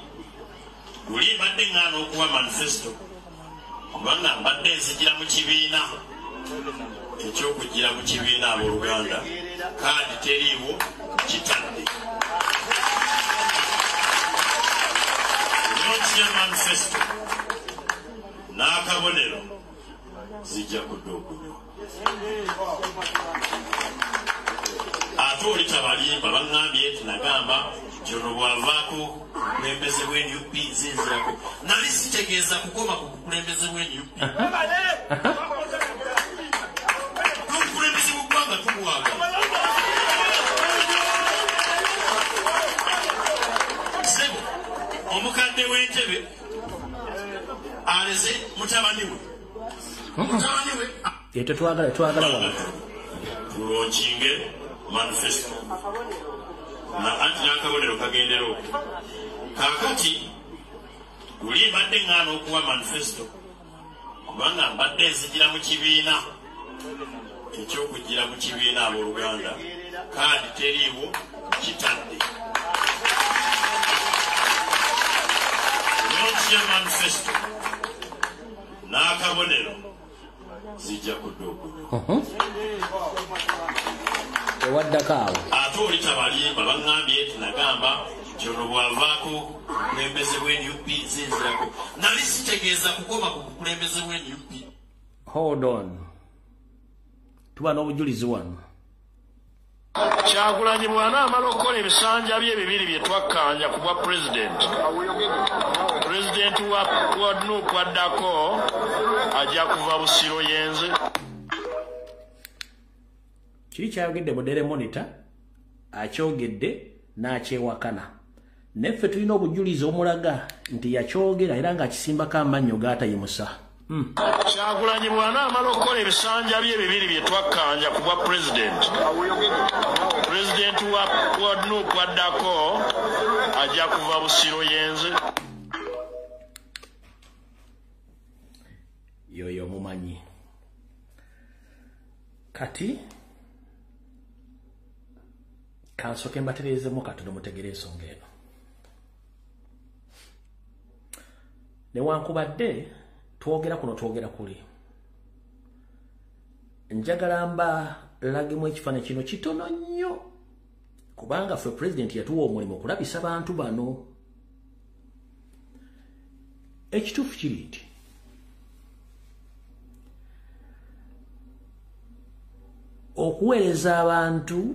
luli mbadde ŋŋaana okuwa manifesto kubanga mbadde nzigira mu kibiina ekyokugira mu kibiina abooluganda, kaadi teriiwo kitadde. Launch ya manifesto n'akabonero zijja kudda okunywa. Ate oli tabalimba baŋŋambye nti nagamba nti ono bw'avaako bukulembeze bwa NUP nzinzirako. Nali sitegeeza kukoma ku bukulembeze bwa NUP. N'obukulembeze bw'eggwanga tubwagala. Ssebo omukadde w'entebe aleze mutabani we. Mutabani we. Tetwagala twagala wano. Tulonkinge manifesto na anti n'akabonero kagendera okwo. Kaakati luli mbadde ŋŋaana okuwa manifesto kubanga mbadde nzigira mu kibiina ekyokugira mu kibiina abooluganda, kaadi teriiwo kitadde. Launch ya manifesto n'akabonero zijja kudda okunywa. Ewaddako awo. Ate oli tabalimba baŋŋambye nti nagamba nti ono bw'avaako bukulembeze bwa NUP nzinzirako. Nali sitegeeza kukoma ku bukulembeze bwa NUP. Hold on. Tuba n'obujulizi wano. Kyagulanyi bw'anaamala okukola ebisanja bye bibiri bye twakkanya ku bwa pulezidenti, pulezidenti wa NUP addako ajja kuva Busiro yenze. Kiri kyayogedde mu Daily Monitor, akyogedde n'akyewakana. Neffe tulina obujulizi omulaga nti yakyogera era ng'akisimbako amannyo g'atayimusa. Kyagulanyi bw'anaamala okukola ebisanja bye bibiri bye twakkanya ku bwa pulezidenti, pulezidenti wa NUP addako ajja kuva Busiro yenze. Yoyo mumanyi. Kati kansooke mbatereezemu katono mutegere ensonga eno. Newankubadde twogera kuno twogera kuli, njagala mba lagemu ekifaananyi kino kitono nnyo, kubanga ffe pulezidenti yatuwa omulimu okulabisa bantu bano. Ekituufu kiri nti okuweereza abantu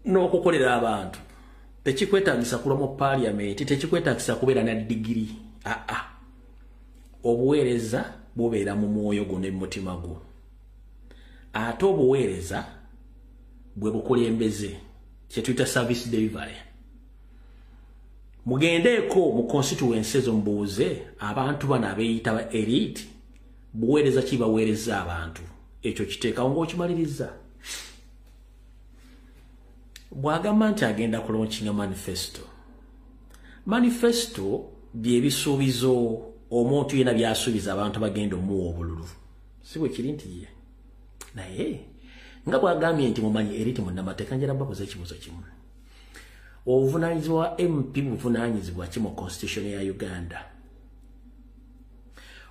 n'okukolera abantu tekikwetaagisa kulwa mu paaliyamenti, tekikwetaagisa kubeera na digiri. Aa, obuweereza bubeera mu mwoyo gwo ne mu mutima gwo. Ate obuweereza bwe bukulembeze, kye tuyita service delivery. Mugendeeko mu constituency ezo mubuuze abantu bano abeeyita ba elite, buweereza ki baweereza abantu? Ekyo kiteekawo ng'okimaliriza. Bw'agamba nti agenda kulaunchinga manifesto. Manifesto bye bisuubizo omuntu yenna by'asuubiza abantu bagenda omuwa obululu. Si bwe kiri nti ye. Naye nga bw'agambye nti mumanyi elite munnamateeka, njagala mbabuuze ekibuuzo kimu. Obuvunaanyizibwa MP buvunaanyizibwa ki mu constitution ya Uganda?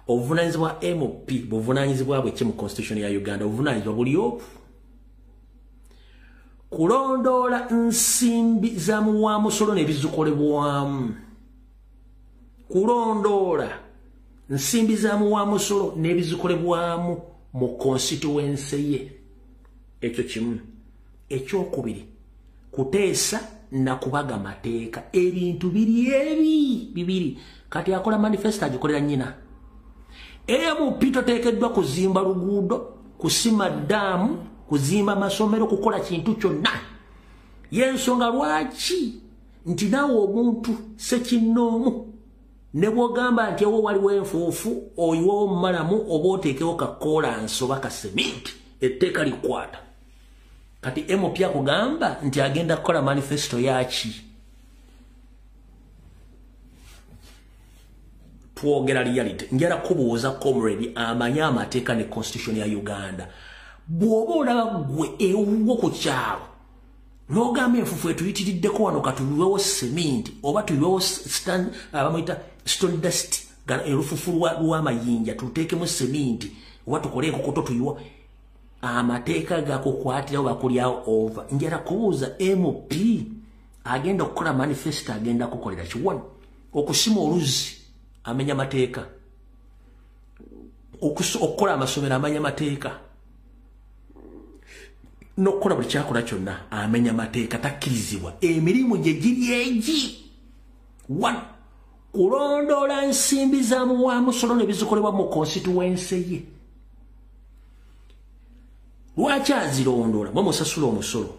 Obuvunaanyizibwa MP buvunaanyizibwa bwe ki mu constitution ya Uganda? Obuvunaanyizibwa buli obu kulondoola nsimbi za muwamusolo n'ebizikolebwamu. Kulondoola nsimbi za muwamusolo n'ebizikolebwamu mu constituency ye. Ekyo kimu. Ekyokubiri, kuteesa na kubaga mateeka. Ebintu biri ebi bibiri. Kati akola manifesto agikolera nnyina. MP toteekeddwa kuzimba luguudo, kusima ddaamu, kuzimba masomero, kukola kintu kyonna. Y'ensonga lwaki nti naawe omuntu ssekinnoomu ne bw'ogamba nti ewo waliwo enfuufu oyiwewo mumalamu oba oteekewo kakoolansi oba kaseminti, etteeka likwata. Kati MP akugamba nti agenda kukola manifesto yaki? Twogera reality. Njala kubuuza comrade amanyi amateeka ne constitution ya Uganda. Bw'oba olaba ggwe ewuwo ku kyalo n'ogamba enfuufu etuyitiriddeko wano katuyiwewo seminti oba tuyiwewo abamuyita stone dust, elufufu lw'amayinja tuteekemu seminti oba tukole enkokoto tuyiwa, amateeka gakukwatirawo bakulyawo over. Njala kubuuza MP agenda okukola manifesto agenda kukolera ki? One, okusima oluzzi amenya mateeka, okukola amasomero amenya mateeka, n'okukola buli kyakola kyonna amenya mateeka, takkirizibwa. Emirimu gye giri egi. One, kulondoola nsimbi za muwamusolo ne bizikolebwa mu constituency ye. Lwaki azirondoola? Mwe musasula omusolo.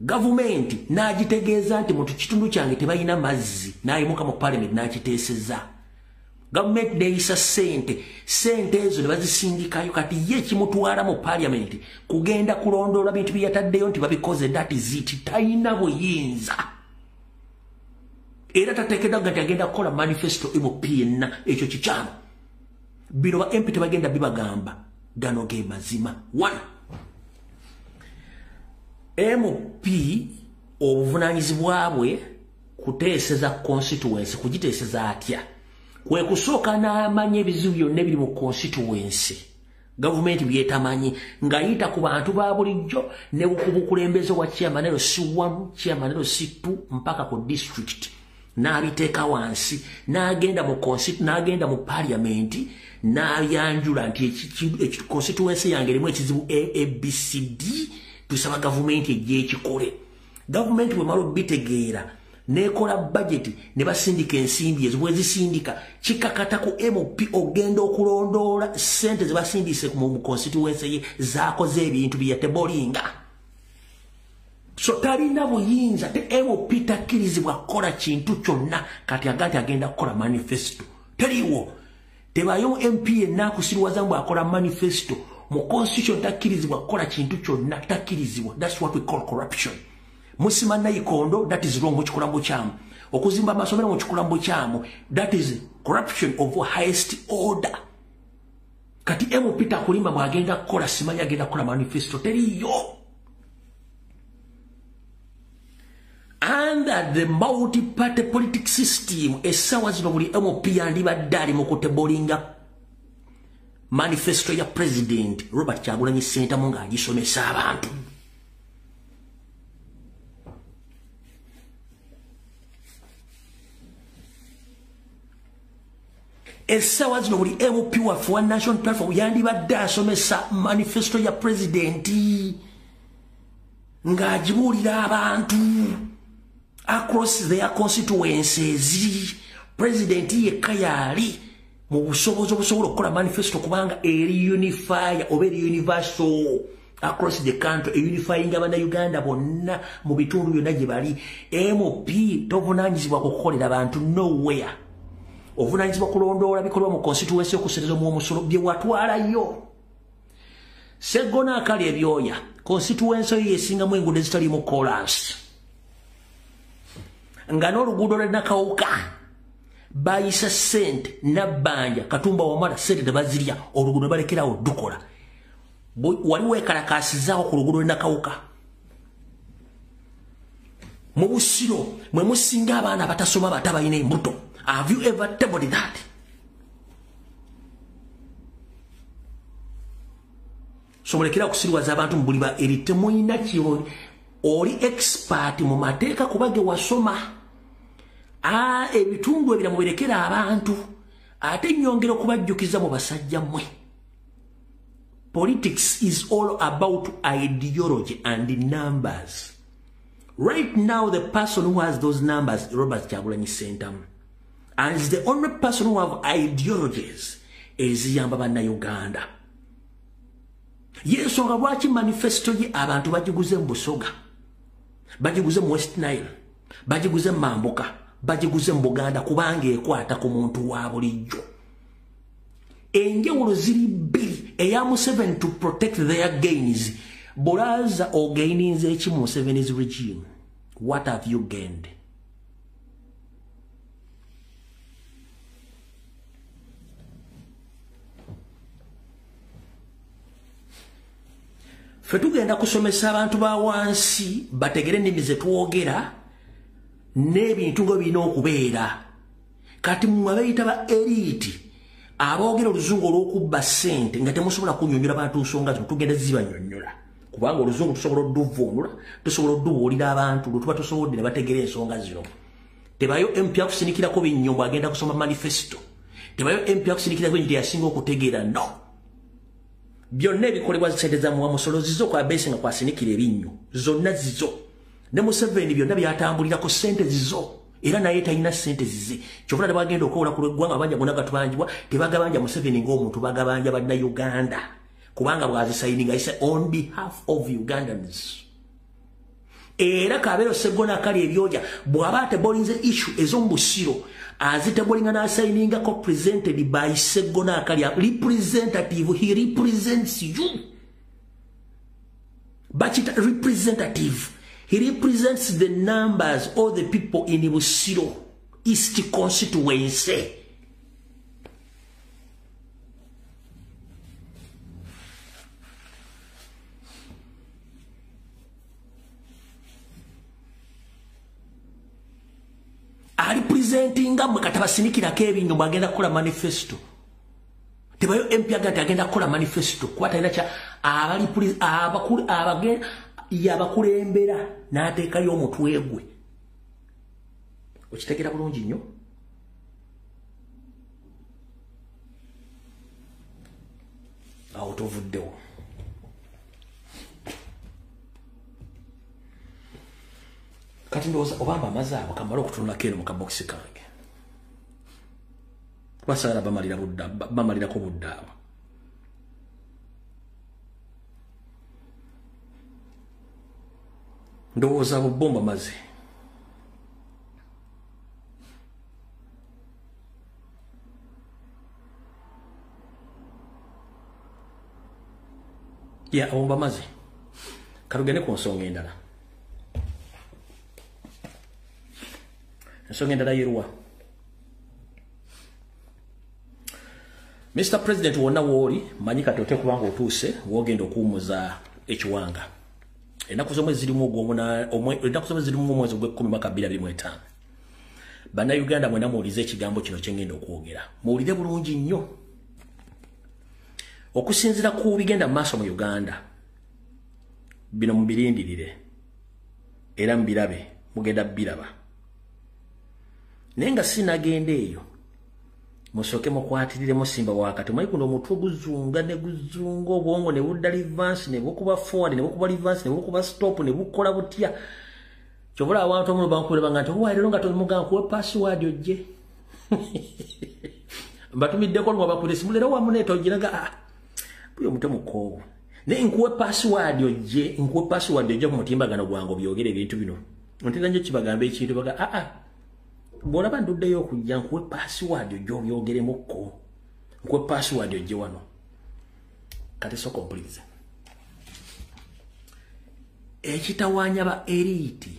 Gavumenti n'agitegeeza nti mu kitundu kyange tebalina mazzi, n'ayimuka mu parliament n'akiteeseza. Gavumenti neeyisa ssente, ssente ezo ne bazisindikayo. Kati ye kimutwala mu parliament kugenda kulondoola bintu bye yataddeyo nti babikoze. That is it. Talina buyinza era tateekeddwa nti agenda kukola manifesto MP yenna. Ekyo kikyamu. Bino ba MP tebagenda bibagamba, gano ge mazima. One, MP obuvunaanyizibwa bwe kuteeseza constituency. Kugiteeseza atya? Kwe kusooka n'amanya ebizibu byonna ebiri mu constituency gavumenti byetamanyi, ng'ayita ku bantu ba bulijjo ne ku bukulembeze bwa chairman LC1, chairman LC2 mpaka ku district, n'abiteeka wansi, n'agenda mu n'agenda mu parliament n'abyanjula nti constituency yange erimu ekizibu ABCD, tusaba gavumenti ejje ekikole. Gavumenti bwemala obitegeera nekola budget ne basindika ensimbi ezo. Bwezisindika, kikakata ku MP ogenda okulondoola ssente ze basindise mu constituency ye zakoze ebintu byeyatebolinga. So talina buyinza te MP takkirizibwa kukola kintu kyonna. Kati agati agenda kukola manifesto, teriwo. Tebayo MP yenna akusirwaza mbu akola manifesto. Mu constitution takkirizibwa kukola kintu kyonna, takkirizibwa. That's what we call corruption. Musima nayikondo, that is wrong, mukikola bukyamu. Okuzimba amasomero mukikola bukyamu, that is corruption of highest order. Kati MP takulimba mwagenda kukola simanyi agenda kukola manifesto, teriyo. Under the multi-party politics system, essaawa zino buli MP yandibadde ali mu kutebolinga manifesto ya President Robert Kyagulanyi Ssentamu ng'agisomesa abantu. Essaawa zino buli MP waffe wa National Platform yandibadde asomesa manifesto ya president ng'agibuulira abantu across their constituencies. President yekka yaali mu busobozi obusobola okukola manifesto, kubanga eri unify oba eri universal across the country, unifying abannayuganda bonna mu bitundu byonna gye bali. MP tovunaanyizibwa kukolera bantu nowhere. Ovunaanyizibwa kulondoola bikolwa mu constituency, okusereza omusolo bye watwalayo. Seggona akali ebyoya, constituency yo yesingamu enguudo ezitaliimu koolaasi, nga n'oluguudo lwe Nakawuka bayisa ssente nabbanja Katumba Wamala, ssente tebazirya, oluguudo balekerawo dukola. Wali weekalakaasizaawo ku luguudo lwe Nakawuka? Mu Busiro mwe musinga abaana abatasoma bata balina embuto. Have you ever tabled that? So mulekera okusiriwaza abantu mu buliba eri. Temulina kiro oli expert mu mateeka kuba ge wasoma. Ebitundu ebira mubirekera abantu. Ate nnyongera okubajjukiza mu basajja mmwe, politics is all about ideology and numbers. Right now, the person who has those numbers, Robert Kyagulanyi Ssentamu, and is the only person who have ideologies eziyamba bannayuganda. Yensonga lwaki manifesto ye abantu bagiguze mu Busoga, bagiguze mu West Nile, bagiguze mu Mambuka, bagiguze mu Buganda, kubanga ekwata ku muntu wa bulijjo. Enjawulo ziri bbiri, eya Museveni to protect their gains. Bolaza ogaininze eki mu Museveni's regime? What have you gained? Ffe tugenda kusomesa abantu ba wansi bategere ennimi ze twogera n'ebintu nga birina okubeera. Kati mmwe abeeyita ba elite aboogera oluzungu olw'okubba ssente nga temusobola kunnyonnyola bantu nsonga zino, tugenda zibannyonnyola. Kubanga oluzungu tusobola odduvvuunula, tusobola oddubuulira abantu lwe tuba tusobodde ne bategeera ensonga zino. Tebayo MP akusinikirako binnyo bw'agenda kusoma manifesto. Tebayo MP akusinikirako binyo teyasinga okutegeera, no. Byonna ebikolebwa ssente za muwa musolo zizo kwa base nga kwasinikira ebinnyo zonna zizo. Ne Museveni byonna byatambulirako ssente zizo, era naye talina ssente zize. Kyova ne bagenda okwola ku lw'eggwanga abanja bonna gatubanjibwa, tebagabanja Museveni ng'omuntu, bagabanja bannayuganda, kubanga bw'azisayininga ayise on behalf of Ugandans. Era Kabeero Sseggona akali ebyoja bw'aba atebolinze issue ez'omu Busiro, azitebolinga n'asayiningako presented by Sseggona akali representative, he represents you. Bakita representative. He represents the numbers or the people in Busiro East constituency. Ali presentinga mwe katabasinikirako ebinyo bw'agenda kukola manifesto. Tebayo MP agenda agenda kukola manifesto kuba talina kya abali abakulu abagenda yabakulembera n'ateekayo omutwe gwe. Okitegeera bulungi nnyo? Awo tovuddewo. Kati ndowooza obamba amazzi abo kamale okutunulako eno mu kabokisi kange. Kuba saagala bamalirako budde abo. Ndowooza bubomba mazzi. Ya, abomba mazzi. Katugende ku nsonga endala. Ensonga endala yeruwa. Mr. President wonna wooli, manyi kati ote kubanga otuuse, wogenda okuwummuza ekiwanga. Ennaku z'omwezi zirimu omwezi ogw'ekkumi mwaka 2025. Bannayuganda mwenna muwulize ekigambo kino kye ngenda okwogera. Muwulire bulungi nnyo. Okusinziira ku bigenda mu maaso mu Uganda, bino mubirindirire era mubirabe, mugenda biraba. Naye nga sinagenda eyo, musooke mukwatiriremu Simba wakati. Omanyi guno omutwe guzunga ne guzunga, obwongo ne budda reverse, ne bukuba forward, ne bukuba reverse, ne bukuba stop, ne bukola butya. Kyova olaba abantu omuno bankubira banga nti owa leero nga tomugamba nkuwe password ojje. Mbatumiddeko nga bakubira essimu leero wamuneeta ojje nga ah, buli omutwe mukoowu. Naye nkuwe password ojje, nkuwe password ojje ku mutimbagano gwange obyogere ebintu bino. Ntera nnyo kibagamba ekintu baga ah ah. Bw'olaba nduddeyo okujja nkuwe password ojje obyogeremukko. Nkuwe password ojje wano. Kati sooka ompulirize. Ekitawaanya ba elite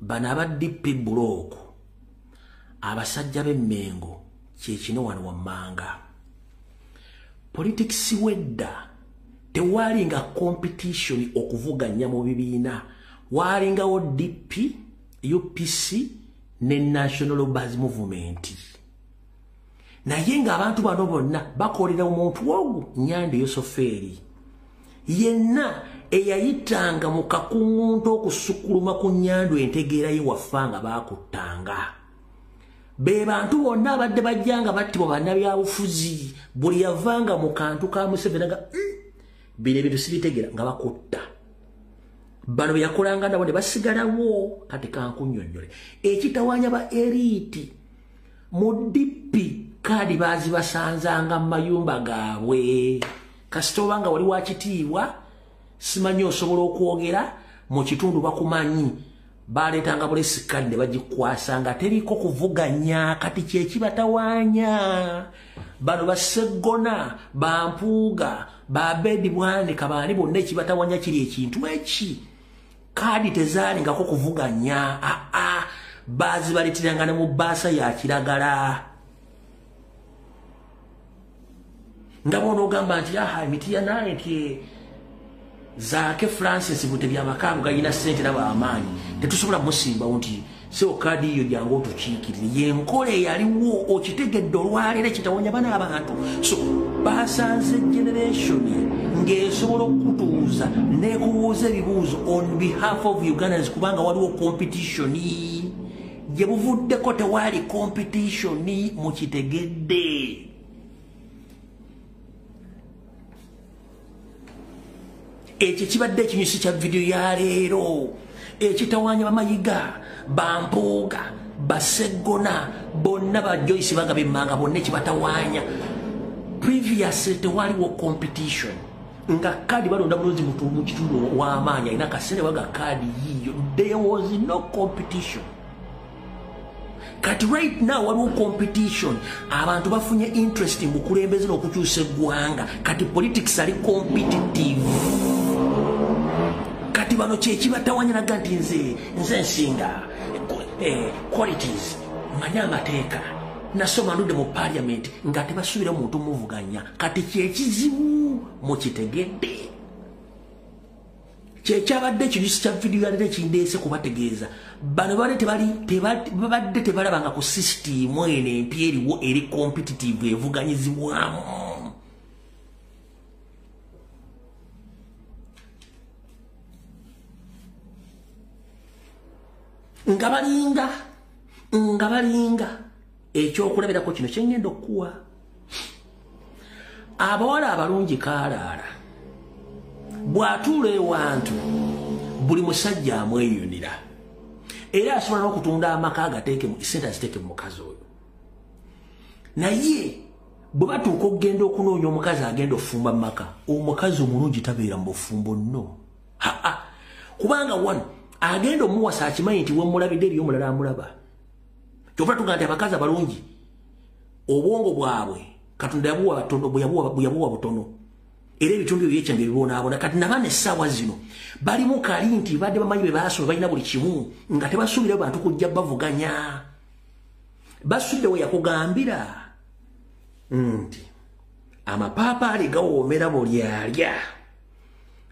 bano aba DP block abasajja b'Emmengo kye kino wano wammanga. Politics wedda tewalinga competition okuvuganya mu bibiina, walingawo DP, UPC ne National Base Movement. Naye ng'abantu bano bonna bakolera omuntu ogwo Nyanda Yosoferi yenna eyayitanga mu kakuŋŋunta okusukkuluma ku Nyando entegeera ye waffa nga baakuttanga. Be bantu bonna abadde bajja nga battibwa bannabyabufuzi, buli yavanga mu kantu ka Museveni nga bino ebintu sibitegeera nga bakutta. Bano be yakolanga nabo ne basigalawo. Kati kankunnyonnyole ekitawaanya ba elite mu DP. Kaadi baazibasanzanga mu mayumba gaabwe. Kasita obanga wali wa kitiibwa, simanyi osobola okwogera mu kitundu bakumanyi, baleetanga bulesi kadi ne bagikwasa nga teriko kuvuganya. Kati kyekibatawaanya bano baseggona, bampuuga, babedi bwanika, baani bonna, ekibatawaanya kiri ekintu eki kaadi tezaalingako kuvuganya. Aa, baazibaleeteranga ne mu bbaasa ya kiragala. Nga bonoogamba nti aha emiti yanaye nti Zaake Francis Butebi amakaago galina ssente nabo amaanyi, tetusobola musimbawo nti sebo kaadi yo jangu otukiikirire. Yenkola eyaliwo okitegedde olwaleero ekitawonya bana abantu. So basanze generation ng'esobola okutuuza n'ekubuuza ebibuuzo on behalf of Ugandans, kubanga waliwo competition. Gye buvuddeko tewaali competition, mukitegedde. Ekyo kibadde ekinyusi kya vidiyo ya leero ekitawaanya bamayiga, bampuuga, baseggona bonna, ba Joyce Bagabe Emmanga bonna. Ekibatawaanya, previous tewaliwo competition, nga kaadi balonda bulunzi mu kitundu w'amaanyi alina kasere waga kaadi yiiyo. There was no competition. Kati right now waliwo competition, abantu bafunye interest mu bukulembeze n'okukyusa eggwanga. Kati politics ali competitive. Kati bano kyekibatawanya naga nti nze nsinga qualities, manya amateeka, nasoma, ndudde mu parliament, nga tebasuubira muntu muvuganya. Kati kyekizibu, mukitegedde. Kyekyabadde ekinyusi kya vidiyo yaleero ekindeese kubategeeza bano babadde tebalabanga ku sisitimu eno empya eriwo eri competitive evuganyizibwamu. Nga balinga ekyokulabirako kino kyengenda okuwa abawala abalungi kaalaala, bw'atuula ewantu buli musajja amweyunira, era asobola n'okutunda amaka agateeke sente aziteeke mu mukazi oyo. Naye bwe batuuka okugenda okunoonya omukazi agenda okufumba mu maka, omukazi omulungi tabeera mu bufumbo nno. Aa, kubanga wano agenda omuwasa akimanyi nti wemulabidde eriyo omulala amulaba. Kyova tugaa nti abakazi abalungi obwongo bwabwe Katonda yabuwa butono, era ebitundu ebyo byekyanga ebibonaabona. Kati nabaana essaawa zino balimu kali nti badde bamanyi be baasoma, balina buli kimu, nga tebasuubira bantu kujja bavuganya. Basudde we yakugambira nti amapaapaali gawoomera buli alya,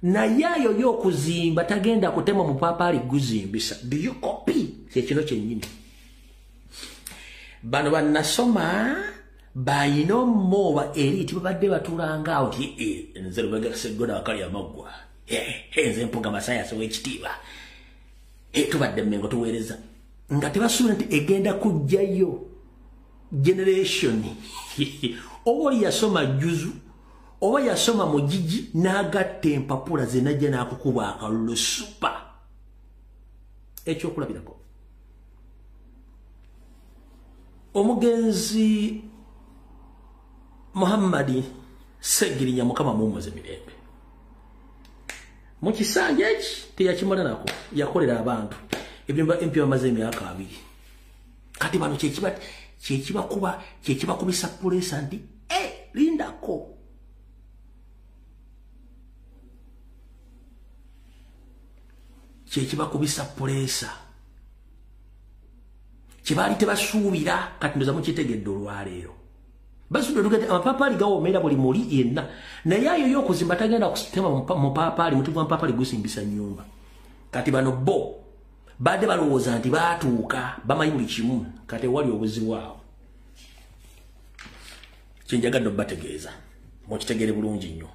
naye ayo y'okuzimba tagenda kutema mupaapaali guzimbisa. Do you copy? Kyekino kyennyini bano bannasoma bayina ommoba eri tibabadde batulanga awo ti nze Lubega Sseggona akali amaggwa, nze Mpuga Masayasi w'ekitiibwa, tubadde Mmengo tuweereza, nga tebasuubira nti egenda kujjayo generation oba oli yasoma juzu oba yasoma mugigi n'agatta empapula ze najja n'akukuba akalulu super. Ekyokulabirako, omugenzi Muhammadi Segirinya, Mukama mumuze mirembe, mu kisanja eki teyakimala nako, yakolera abantu ebimba empya bamaze emyaka 20. Kati bano kyekibakuba kyekibakubisa pulesa nti lindako. Kyekibakubisa pulesa kyebaali tebasuubira. Kati ndoza mukitegedde olwaleero. Basudde tugete amapaapaali gawoomera buli muli yenna, naye ayo y'okuzimba tagenda kutema mupaapaali, muti gwa mupaapaali gusimbisa nnyumba. Kati bano bo badde balowooza nti baatuuka, bamanyi buli kimu. Kati wali obuzibu awo kyenjagadde obbategeeza mukitegere bulungi nnyo.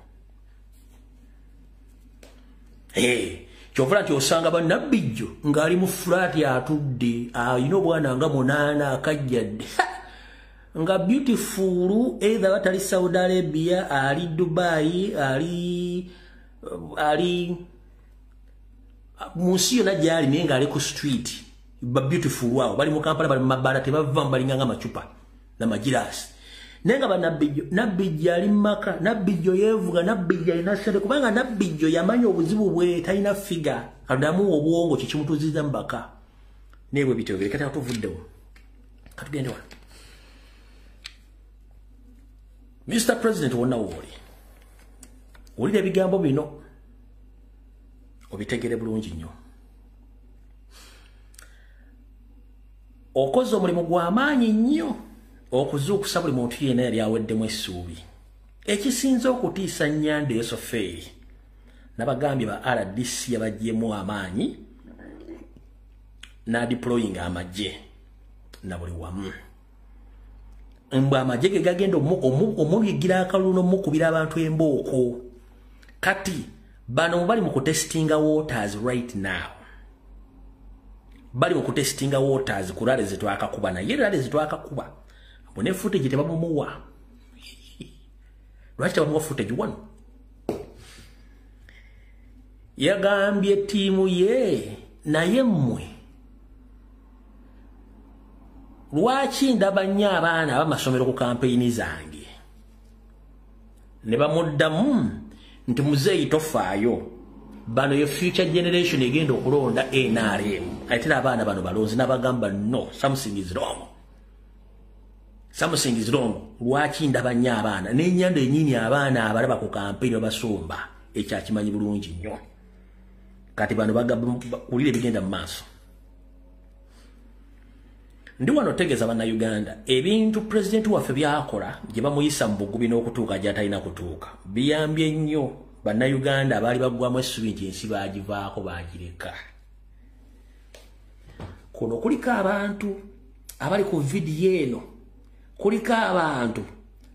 Kyovula nti osanga bannabbijjo ng'ali mu fulaati atudde alina obwana nga 8 akajjadde nga beautiful, either batali Saudi Arabia, ali Dubai, ali ali Mu nsi yonna gyali naye ng'ali ku street, ba beautiful wow, bali mu Kampala, bali mu mabbala, tebava, balinga nga macupa namagirasi. Naye nga banabbijjo, Nabbijjo ali maka, Nabbijjo yeevuga, Nabbijjo alina ssente, kubanga Nabbijjo yamanya obuzibu bwe talina figure. Katonda yamuwa obwongo, kyekimutuuziza mu baka. Naye bwe bityo biri. Kati atuvuddewo, katugende wano. Mr President, wonna wooli wulira ebigambo bino, obitegere bulungi nnyo. Okoze omulimu gw'amaanyi nnyo okuzuukusa buli muntu yenna yali aweddemu essuubi. Ekisinze okutiisa Nnyanda Yosofeeri, nabagambye ba RDC yabagyemu amaanyi n'adeployinga amagye na buli wamu. Mbwe amagye ge gagenda omuyigira akalulu n'omukubira abantu embooko. Kati bano bali mu kutestinga waters right now, bali mu kutestinga waters ku rally zetwakakuba. Naye rally zetwakakuba bone footage tebamumuwa. Lwaki tebamuwa footage? One, yagambye ttiimu ye, naye mmwe lwaki ndaba nnyo abaana ab'amasomero ku kampeyini zange? Ne bamuddamu nti, "Muzeeyi, tofaayo, bano ye future generation egenda okulonda NRM, atera abaana bano balonzi." N'abagamba, "No, something is wrong, something is wrong. Lwaki ndaba nnyo abaana?" N'ennyanda ennyini abaana abalaba ku kampeyini babasumba, ekyakimanyi bulungi nnyo. Kati bano bagawulira ebigenda mu maaso. Ndi wano tegeeza Bannayuganda, ebintu pulezidenti waffe byakola gye bamuyisa mu bugubi n'okutuuka gy'atalina kutuuka biyambye nnyo Bannayuganda abaali baggwamu essubi nti ensi baagivaako, baagireka. Kuno kuliko abantu abali ku vidiyo eno, kuliko abantu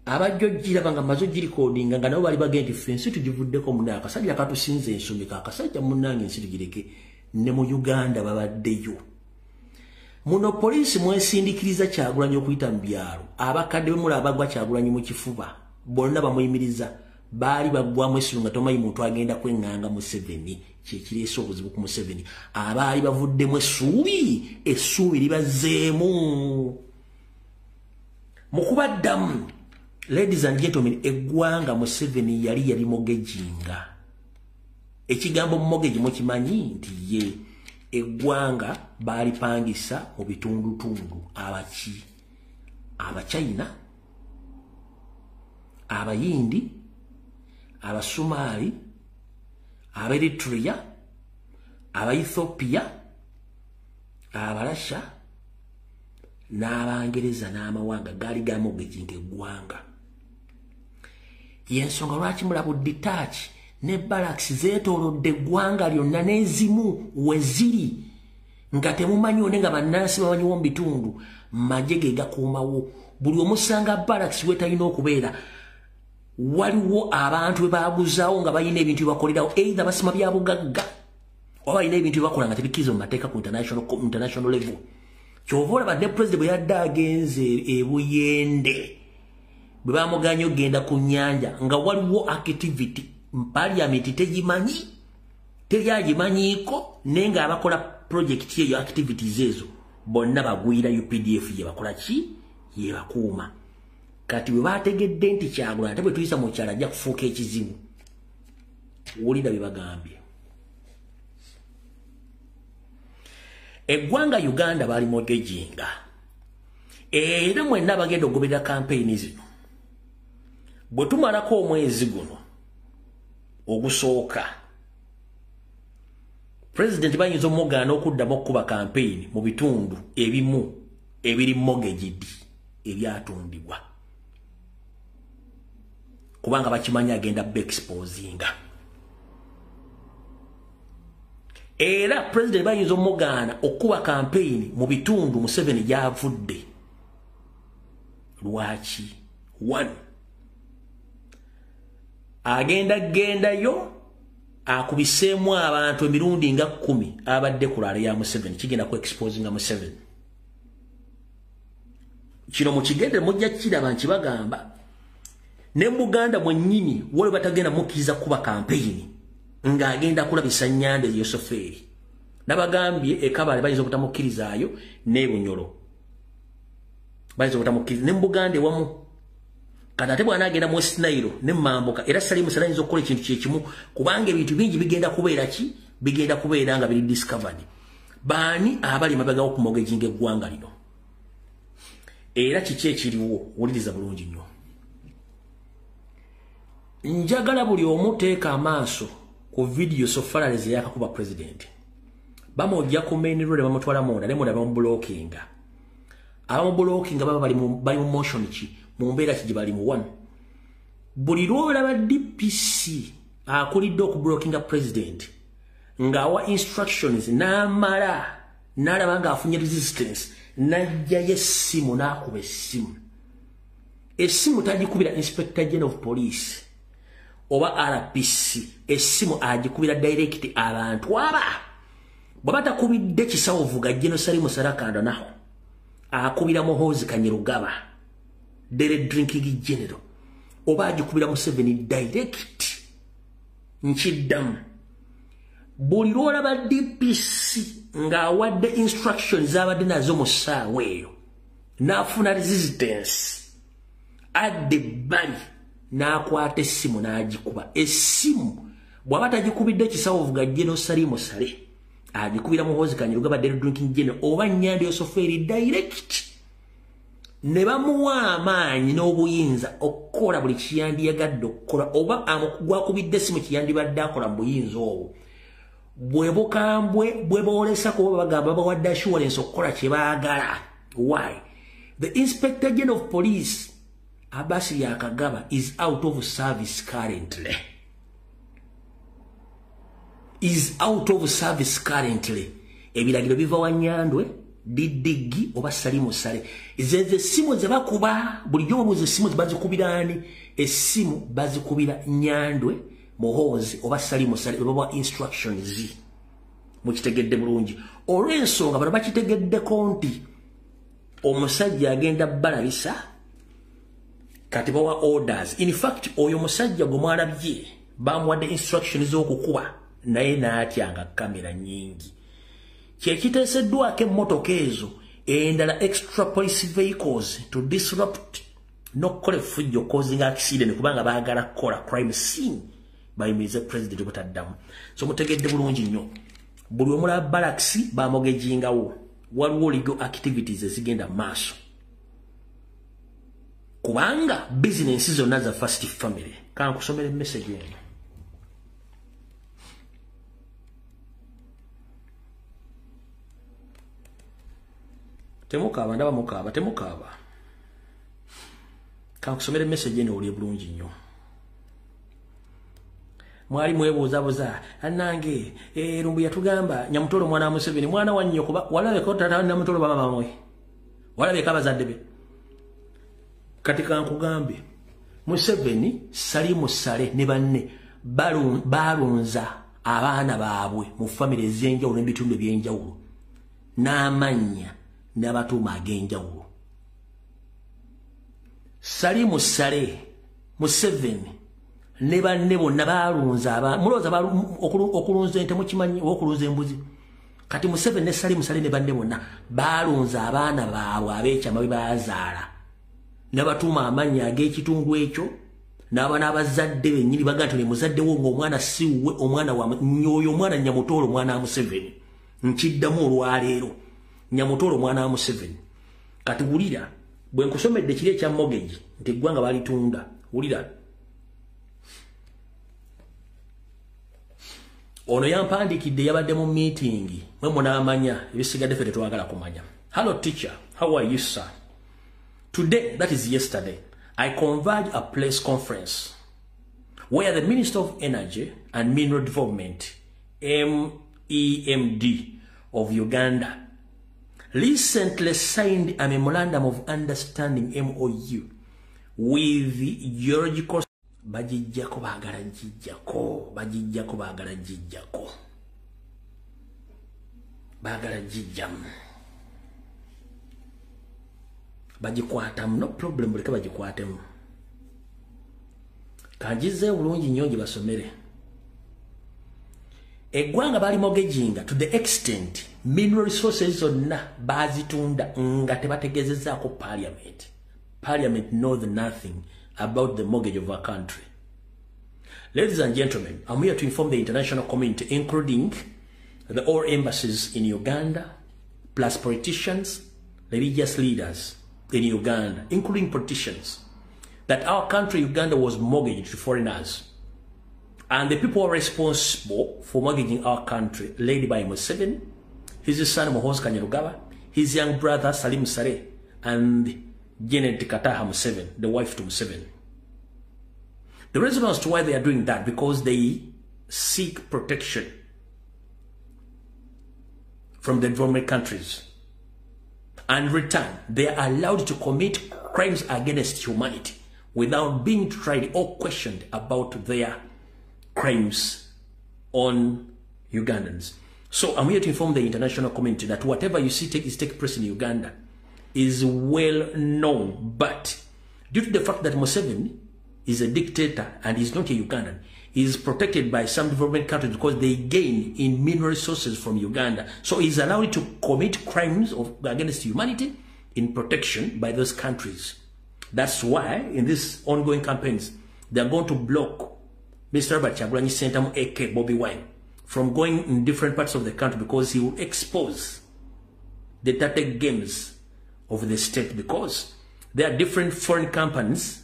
abajja ogiraba nga maze ogirikodinga, nga nabo bali bagenda nti, "Ffe ensi tugivuddeko, munnaye, akasajja katusinza ensumika, akasajja munnange, ensi tugireke." Ne mu Uganda babaddeyo. Muno poliisi mwesindikiriza Kyagulanyi okuyita mu byalo. Abakadde bemula abagwa Kyagulanyi mu kifuba bonna bamuyimiriza, baali baggwamu essubi nga tomanyi muntu agenda kweŋŋanga Museveni. Kyekireese obuzibu ku Museveni. Abaali bavuddemu essuubi, essuubi libazzeemu mu kubaddamu. Ladies and gentlemen, eggwanga Museveni yali yalimortgaginga. Ekigambo mortgage mukimanyi nti ye eggwanga baalipangisa mu bitundutundu. Abaki? Abachina, Abayindi, Abasumaali, Abaeritrea, Abaethiopia, Abarasha n'Abangereza n'amawanga gaali gamortgaginga eggwanga. Yensonga lwaki mulaba detach ne barracks zeetoolodde eggwanga lyonna, n'ezimu we ziri nga temumanyi one, nga bannansi bamanyiwo mu bitundu. Magye ge gakuumawo. Buli omusanga barracks wetalina okubeera, waliwo abantu be baguzaawo nga balina ebintu byebakolerawo, either basima bya bugagga oba balina ebintu byebakola nga tebikkiriza mu mateeka ku international level. Kyova olaba ne president bwe yadde agenze ebuyende, bwe bamuganye okugenda ku nnyanja, nga waliwo activity parliament tegimanyi, teryagimanyiiko, naye ng'abakola project eyo, activities ezo bonna bagwira. UPDF ye bakola ki? Ye bakuuma. Kati bwe bategedde nti Kyagulanyi ate bwe tuyisa mu kyalo ajja kufuuka ekizibu, wulira bye bagambye. Eggwanga Uganda bali mortgaginga, era mwenna abagenda okugoberera kampeyini zino, bwe tumalako omwezi guno ogusooka, pulezidenti bayinza omugaana okuddamu okukuba kampeyini mu bitundu ebimu ebiri mortgaged, ebyatundibwa, kubanga bakimanyi agenda beexposinga. Era pulezidenti bayinza omugaana okukuba kampeyini mu bitundu Museveni gyavudde. Lwaki? One, agenda gendayo akubiseemu abantu emirundi nga 10 abadde ku rally ya Museveni, kigenda ku exposinga Museveni. Kino mukigendere, mujja kiraba nkibagamba. Ne Muganda mwennyini waliwo batagenda mukkiriza kuba kampeyini ng'agenda kulabisa Nnyanda Yosofeeri. Nabagambye ekabale bayinza obutamukkirizaayo ne Bunyoro. Bayinza obutamukkiriza ne Buganda wamu. Kati ate bw'anaagenda mu West Nile ne Mambuka era Salim Saleh ayinza okukola ekintu kyekimu kubanga ebintu bingi bigenda kubeera ki? Bigenda kubeera nga biri discovered. Baani abali mabega w'okumogejinga eggwanga lino? Era kiki ekiriwo? Wuliriza bulungi nnyo. Njagala buli omu teeka amaaso ku vidiyo Sofalale ze yakakuba president. Bamujja ku main road bamutwala munda ne munda bamublockinga. Abamublockinga baba bali mu motion ki? Mu mbeera ki gye bali mu one. Buli lw'olaba DPC akulidde okublockinga president ng'awa instructions n'amala n'alaba ng'afunye resistance n'ajjayo essimu n'akuba essimu. Essimu tagikubira Inspector General of Police oba RPC, essimu agikubira direct abantu aba. Bw'aba takubidde kisawo vuga General Salim Saleh naho akubira Muhoozi Kainerugaba Daily Drinking General oba agikubira Museveni direct. Nkiddamu, buli lw'olaba DPC ng'awadde instructions z'abadde nazo mu ssaawa eyo n'afuna resistance adda ebbali n'akwata essimu n'agikuba. Essimu bw'aba tagikubidde kisawo vuga General Salim Saleh agikubira Muhoozi Kainerugaba Daily Drinking General oba Nyanda Yosoferi direct ne bamuwa amaanyi n'obuyinza okukola buli kiyandiyagadde okukola oba gwakubidde essimu kiyandibadde akola mu buyinza obwo. Bwe bukambwe bwe boolesa kuba bagamba babawadde assurance okukola kye baagala. Why? The Inspector General of Police Abbas Byakagaba is out of service currently. Is out of service currently. Ebiragiro biva wa Nyandwe, Didigi oba Salim Saleh. Ze essimu ze bakuba bulijjo babuuza essimu bazikubira ani? Essimu bazikubira Nyandwe, Muhoozi oba Salim Saleh babawa instructions. Mukitegedde bulungi. Olw'ensonga bano bakitegeddeko nti omusajja agenda balabisa kati bawa orders. In fact oyo omusajja gwe mwalabye bamuwadde instructions z'okukuba naye n'atyanga kamera nnyingi. Kyekiteeseddwako emmotoka ezo endala extra police vehicles to disrupt n'okukola effujjo causing accident kubanga baagala kukola crime scene bayimirize president butaddamu. So mutegedde bulungi nnyo. Buli omulaba barracks bamogejingawo. Waliwo legal activities ezigenda maaso. Kubanga business zonna za first family. Kankusomere message eno. Temukaaba, ndaba mukaaba, temukaaba. Kankusomere message eno oli bulungi nnyo. Mwali mwebuuzabuuza annange Lumbu yatugamba Nyamutolo mwana wa Museveni mwana wa nnyoko walabeko tata Nyamutolo baba mamwe walabeko abazadde be. Kati kankugambe Museveni Salim Saleh ne banne balunza abaana baabwe mu famire ez'enjawulo n'ebitundu eby'enjawulo n'amannya n'abatuuma ag'enjawulo. Salim Saleh Museveni ne banne bonna balunza mulowooza okulunza ente mukimanyi oba okulunza embuzi. Kati Museveni ne Salim Saleh ne banne bonna balunza abaana baabwe ab'ekyama be baazaala n'abatuuma amannya ag'ekitundu ekyo n'abaana abazadde bennyini baga nti muzadde wo ng'omwana si wuwe omwana wa oyo omwana Nyamutolo omwana wa Museveni. Nkiddamu olwaleero Nyamutolo omwana wa Museveni. Kati wulira bwe nkusomedde kiri ekya mortgage nti eggwanga balitunda. Wulira ono yampandiikidde yabadde mu meeting mwe munaamanya ebisigadde ffe tetwagala kumanya. Hello teacher, how are you sir? Today, that is yesterday, I converged a press conference where the Minister of Energy and Mineral Development, MEMD of Uganda, recently signed a memorandum of understanding MOU with Geological. Bagijjako baagala gijjako, bagijjako baagala gijjako, baagala gijjamu, bagikwatamu, no problem, buleke bagikwatemu. Kanjize bulungi nnyo gye basomere. Eggwanga bali mortgaginga to the extent mineral resources zonna bazitunda nga tebategeezezzaako parliament. Parliament knows nothing about the mortgage of our country. Ladies and gentlemen, I'm here to inform the international community, including the all embassies in Uganda, plus politicians, religious leaders in Uganda, including politicians, that our country, Uganda, was mortgaged to foreigners. And the people responsible for mortgaging our country, led by Museveni, his son Muhoozi Kainerugaba, his young brother Salim Saleh, and Janet Kataha Museveni, the wife to Museveni. The reason as to why they are doing that, because they seek protection from the development countries. And return, they are allowed to commit crimes against humanity without being tried or questioned about their crimes on Ugandans. So I'm here to inform the international community that whatever you see take place in Uganda is well known, but due to the fact that Museveni is a dictator and is not a Ugandan, he is protected by some development countries because they gain in mineral resources from Uganda. So he's allowed to commit crimes against humanity in protection by those countries. That's why in these ongoing campaigns, they're going to block Mr. Robert Kyagulanyi Ssentamu aka Bobi Wine from going in different parts of the country, because he will expose the dirty games of the state, because there are different foreign companies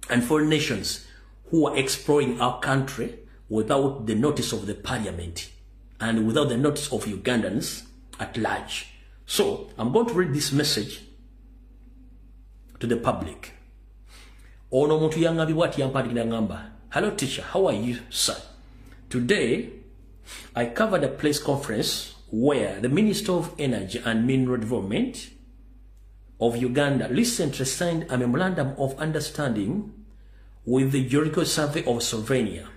and foreign nations who are exploring our country without the notice of the parliament and without the notice of Ugandans at large. So I'm going to read this message to the public. Ono muntu yangambibwa ati yampandiikira ngamba, "Hello teacher, how are you, sir? Today, I covered a press conference where the Minister of Energy and Mineral Development of Uganda recently signed a memorandum of understanding with the Geological Survey of Slovenia,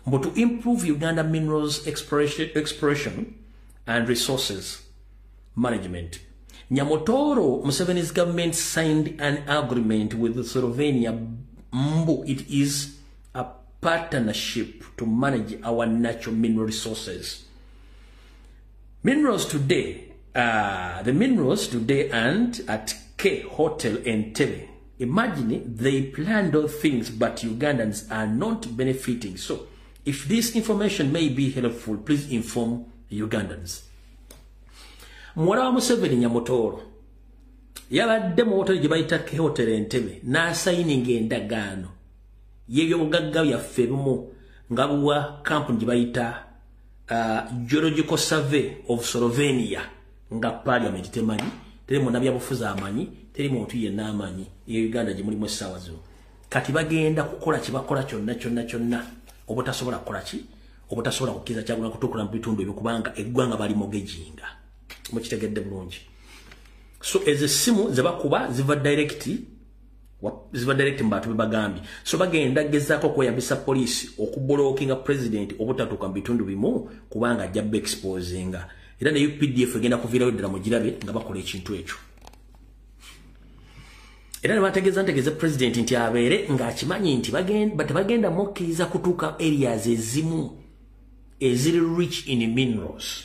but to improve Uganda minerals exploration and resources management. Nyamotoro, Museveni's government signed an agreement with Slovenia. Mbu, it is a partnership to manage our natural mineral resources. Minerals today, the minerals today and at K Hotel Entebbe. Imagine they planned those things, but Ugandans are not benefiting. So, if this information may be helpful, please inform Ugandans." Muwala wa Museveni Nyamotoro yabadde mu hoteli gye bayita K Hotel Entebbe n'asayininga endagaano y'ebyobugagga byaffe ebimu nga buwa kampuni gye bayita Geological Survey of Slovenia, nga parliament temanyi, teri munnabyabufuzi amanyi, teri muntu yenna amanyi eyo Uganda gye mulimu essaawa zino. Kati bagenda kukola kye bakola kyonna kyonna kyonna obutasobola kukola ki, obutasobola kukkiriza Kyagulanyi kutuukula mu bitundu ebyo, kubanga eggwanga bali mortgaginga. Mukitegedde bulungi. So ezo essimu ze bakuba ziva direct mu bantu bebagambye. So bagenda gezaako okweyambisa poliisi okublockinga president obutatuuka mu bitundu bimu, kubanga ajja exposinga. Era ne UPDF egenda kuviirayo ddala mugirabe nga bakola ekintu ekyo. Era ne bategeeza ntegeeze president nti abeere ng'akimanyi nti tebagenda mukkiriza kutuuka areas ezimu eziri rich in minerals,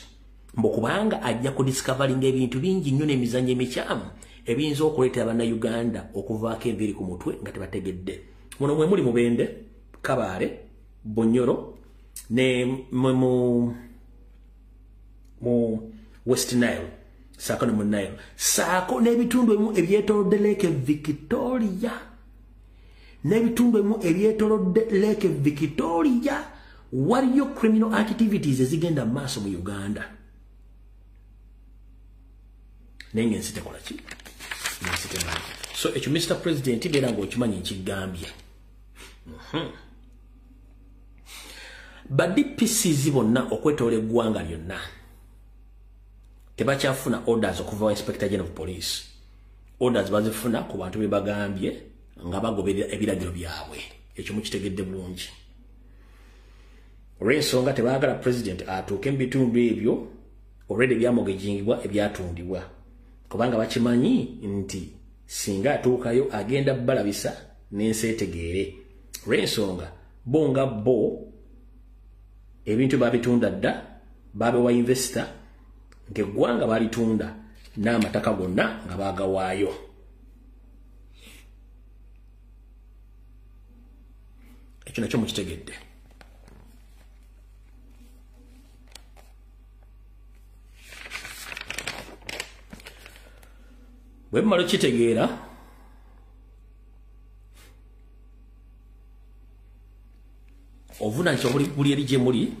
mbu kubanga ajja kudiscoveringa ebintu bingi nnyo n'emizannyo emikyamu ebiyinza okuleetera Bannayuganda okuvaako enviiri ku mutwe nga tebategedde. Muno mwe muli Mubende, Kabale, Bunyoro ne mu West Nile, saako ne mu Nile, saako n'ebitundu ebimu ebyetoolodde Lake Victoria, n'ebitundu ebimu ebyetoolodde Lake Victoria waliyo criminal activities ezigenda mu maaso mu Uganda. Naye ng'ensi tekola ki? Ensi temanyi. So ekyo Mr. President beera ng'okimanyi nkigambye. Ba DPCs bonna okwetoola eggwanga lyonna tebakyafuna orders okuva wa Inspector General of Police. Orders bazifuna ku bantu be bagambye nga bagoberera ebiragiro byabwe. Ekyo mukitegedde bulungi. Olw'ensonga tebaagala president atuuke mu bitundu ebyo already byamogejingibwa ebyatundibwa, kubanga bakimanyi nti singa atuukayo agenda balabisa n'ensi etegeere. Olw'ensonga bo nga bo Ebintu babitunda dda, babewa investor, ng'eggwanga balitunda n'amataka gonna nga baagawaayo. Ekyo nakyo mukitegedde. Bwe mumala okitegeera, obuvunaanyizibwa buli eri gye muli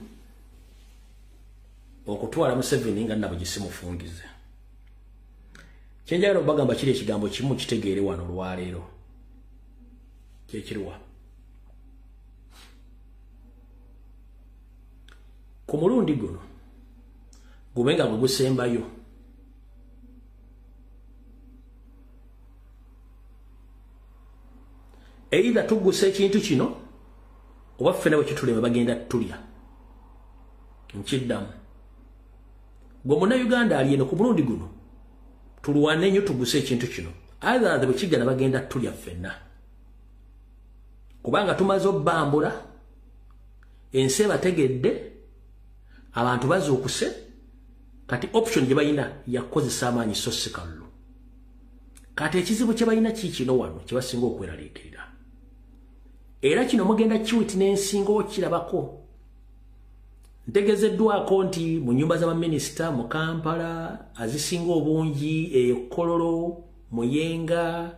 okutwala Museveni nga nabo gisimufungize. Kyenjagala okubagamba kiri ekigambo kimu kitegeere wano olwaleero. Kyekiriwa. Ku mulundi guno gube nga gwe gusembayo either tugguse ekintu kino oba ffena bwe kitulema bagenda tulya. Nkiddamu. Gwe Munnayuganda ali eno ku mulundi guno tulwane nnyo tuguse ekintu kino. Either bwe kigana bagenda tulya ffenna. Kubanga tumaze obbambula, ensi ebategedde, abantu bazuukuse, kati option gye balina yakukozesa amaanyi so si kalulu. Kati ekizibu kye balina kiikino wano kye basinga okweraliikirira. Era kino mugenda kiwiti n'ensinga okirabako. Ntegezeddwako nti mu nnyumba z'abaminisita mu Kampala azisinga obungi e Kololo, Muyenga,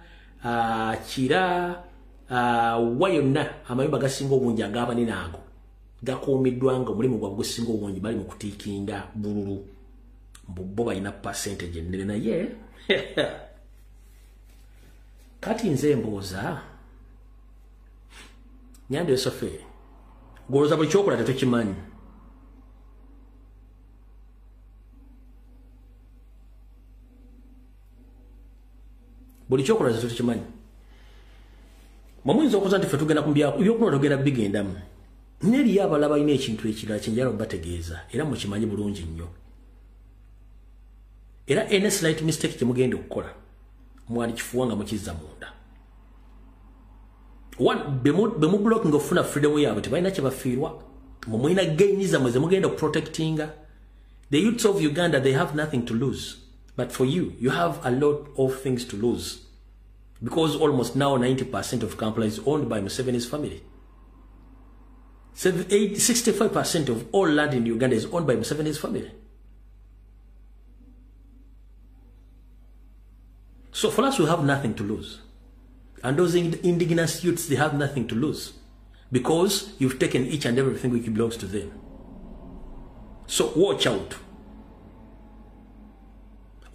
Kira, wa yonna amayumba gasinga obungi ag'abanene ago gakuumiddwa nga omulimu gwabwe gusinga obungi bali mu kutiikinga bululu. Mbu bo balina percentage ennene naye kati nze mbuuza Nyanda Yosefe, gw'olowooza buli ky'okola tetukimanyi. Buli ky'okola tetukimanyi. Mwe muyinza okuza nti ffe tugenda ku byokulonda tugenda bigendamu. Naye eriyo abalala balina ekintu ekirala kye njagala okubategeeza era mukimanyi bulungi nnyo. Era any slight mistake kye mugenda okukola mwalikifuwa nga mukizza munda. One, be mu blocking ofuna freedom yaabwe tebalina kye bafiirwa. Mwe mulina gains zammwe ze mugenda protectinga. The youths of Uganda, they have nothing to lose. But for you, you have a lot of things to lose. Because almost now 90% of Kampala is owned by Museveni's family. 65% of all land in Uganda is owned by Museveni's family. So for us, we have nothing to lose. And those indigenous youths, they have nothing to lose. Because you've taken each and everything which belongs to them. So watch out.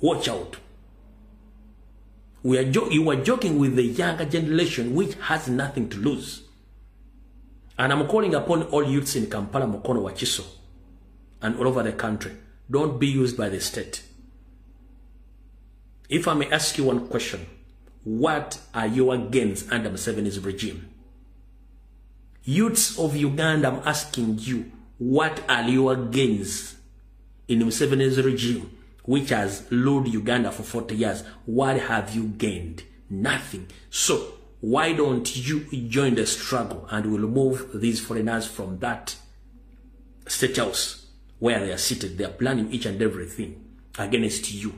Watch out. You are joking with the younger generation which has nothing to lose. And I'm calling upon all youths in Kampala, Mukono, Wakiso, and all over the country. Don't be used by the state. If I may ask you one question, what are your gains under Museveni's regime? Youths of Uganda, I'm asking you, what are your gains in Museveni's regime, which has ruled Uganda for 40 years? What have you gained? Nothing. So why don't you join the struggle and we'll move these foreigners from that state house where they are seated? They are planning each and everything against you.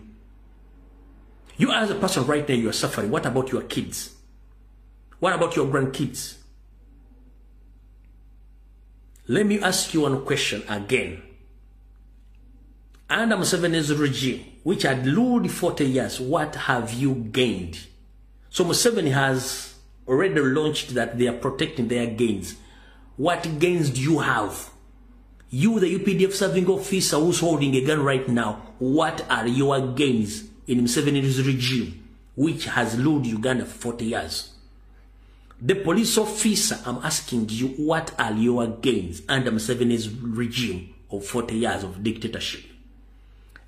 You as a person right now, you are suffering. What about your kids? What about your grandkids? Let me ask you one question again. Under Museveni's regime, which had ruled 40 years, what have you gained? So Museveni has already launched that they are protecting their gains. What gains do you have? You, the UPDF serving officer who's holding a gun right now, what are your gains in Museveni's regime, which has ruled Uganda for 40 years? The police officer, I'm asking you, what are your gains under Museveni's regime of 40 years of dictatorship?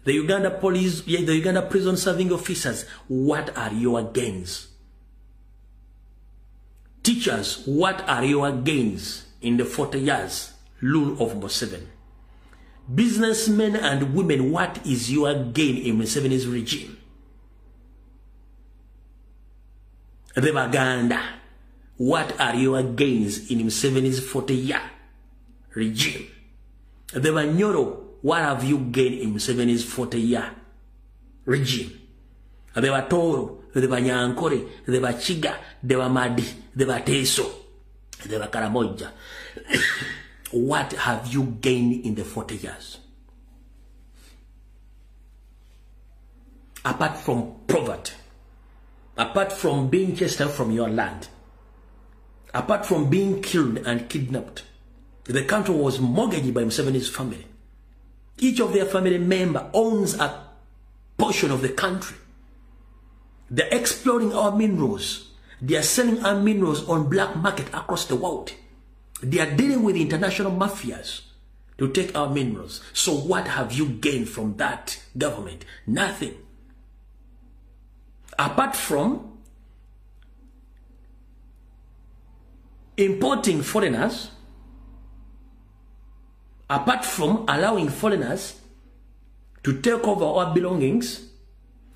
The Uganda police, the Uganda prison serving officers, what are your gains? Teachers, what are your gains in the 40 years rule of Museveni? Businessmen and women, what is your gain in Museveni's regime? The Baganda, what are your gains in Museveni's 40-year regime? The Banyoro, what have you gained in Museveni's 40-year regime? The Batoro, the Banyankore, the Bachiga, the Bamadi, the Bateso, the Bakaramoja. What have you gained in the 40 years? Apart from poverty, apart from being chased out from your land, apart from being killed and kidnapped, the country was mortgaged by Museveni's family. Each of their family member owns a portion of the country. They're exploring our minerals. They are selling our minerals on black market across the world. They are dealing with international mafias to take our minerals. So what have you gained from that government? Nothing. Apart from importing foreigners, apart from allowing foreigners to take over our belongings,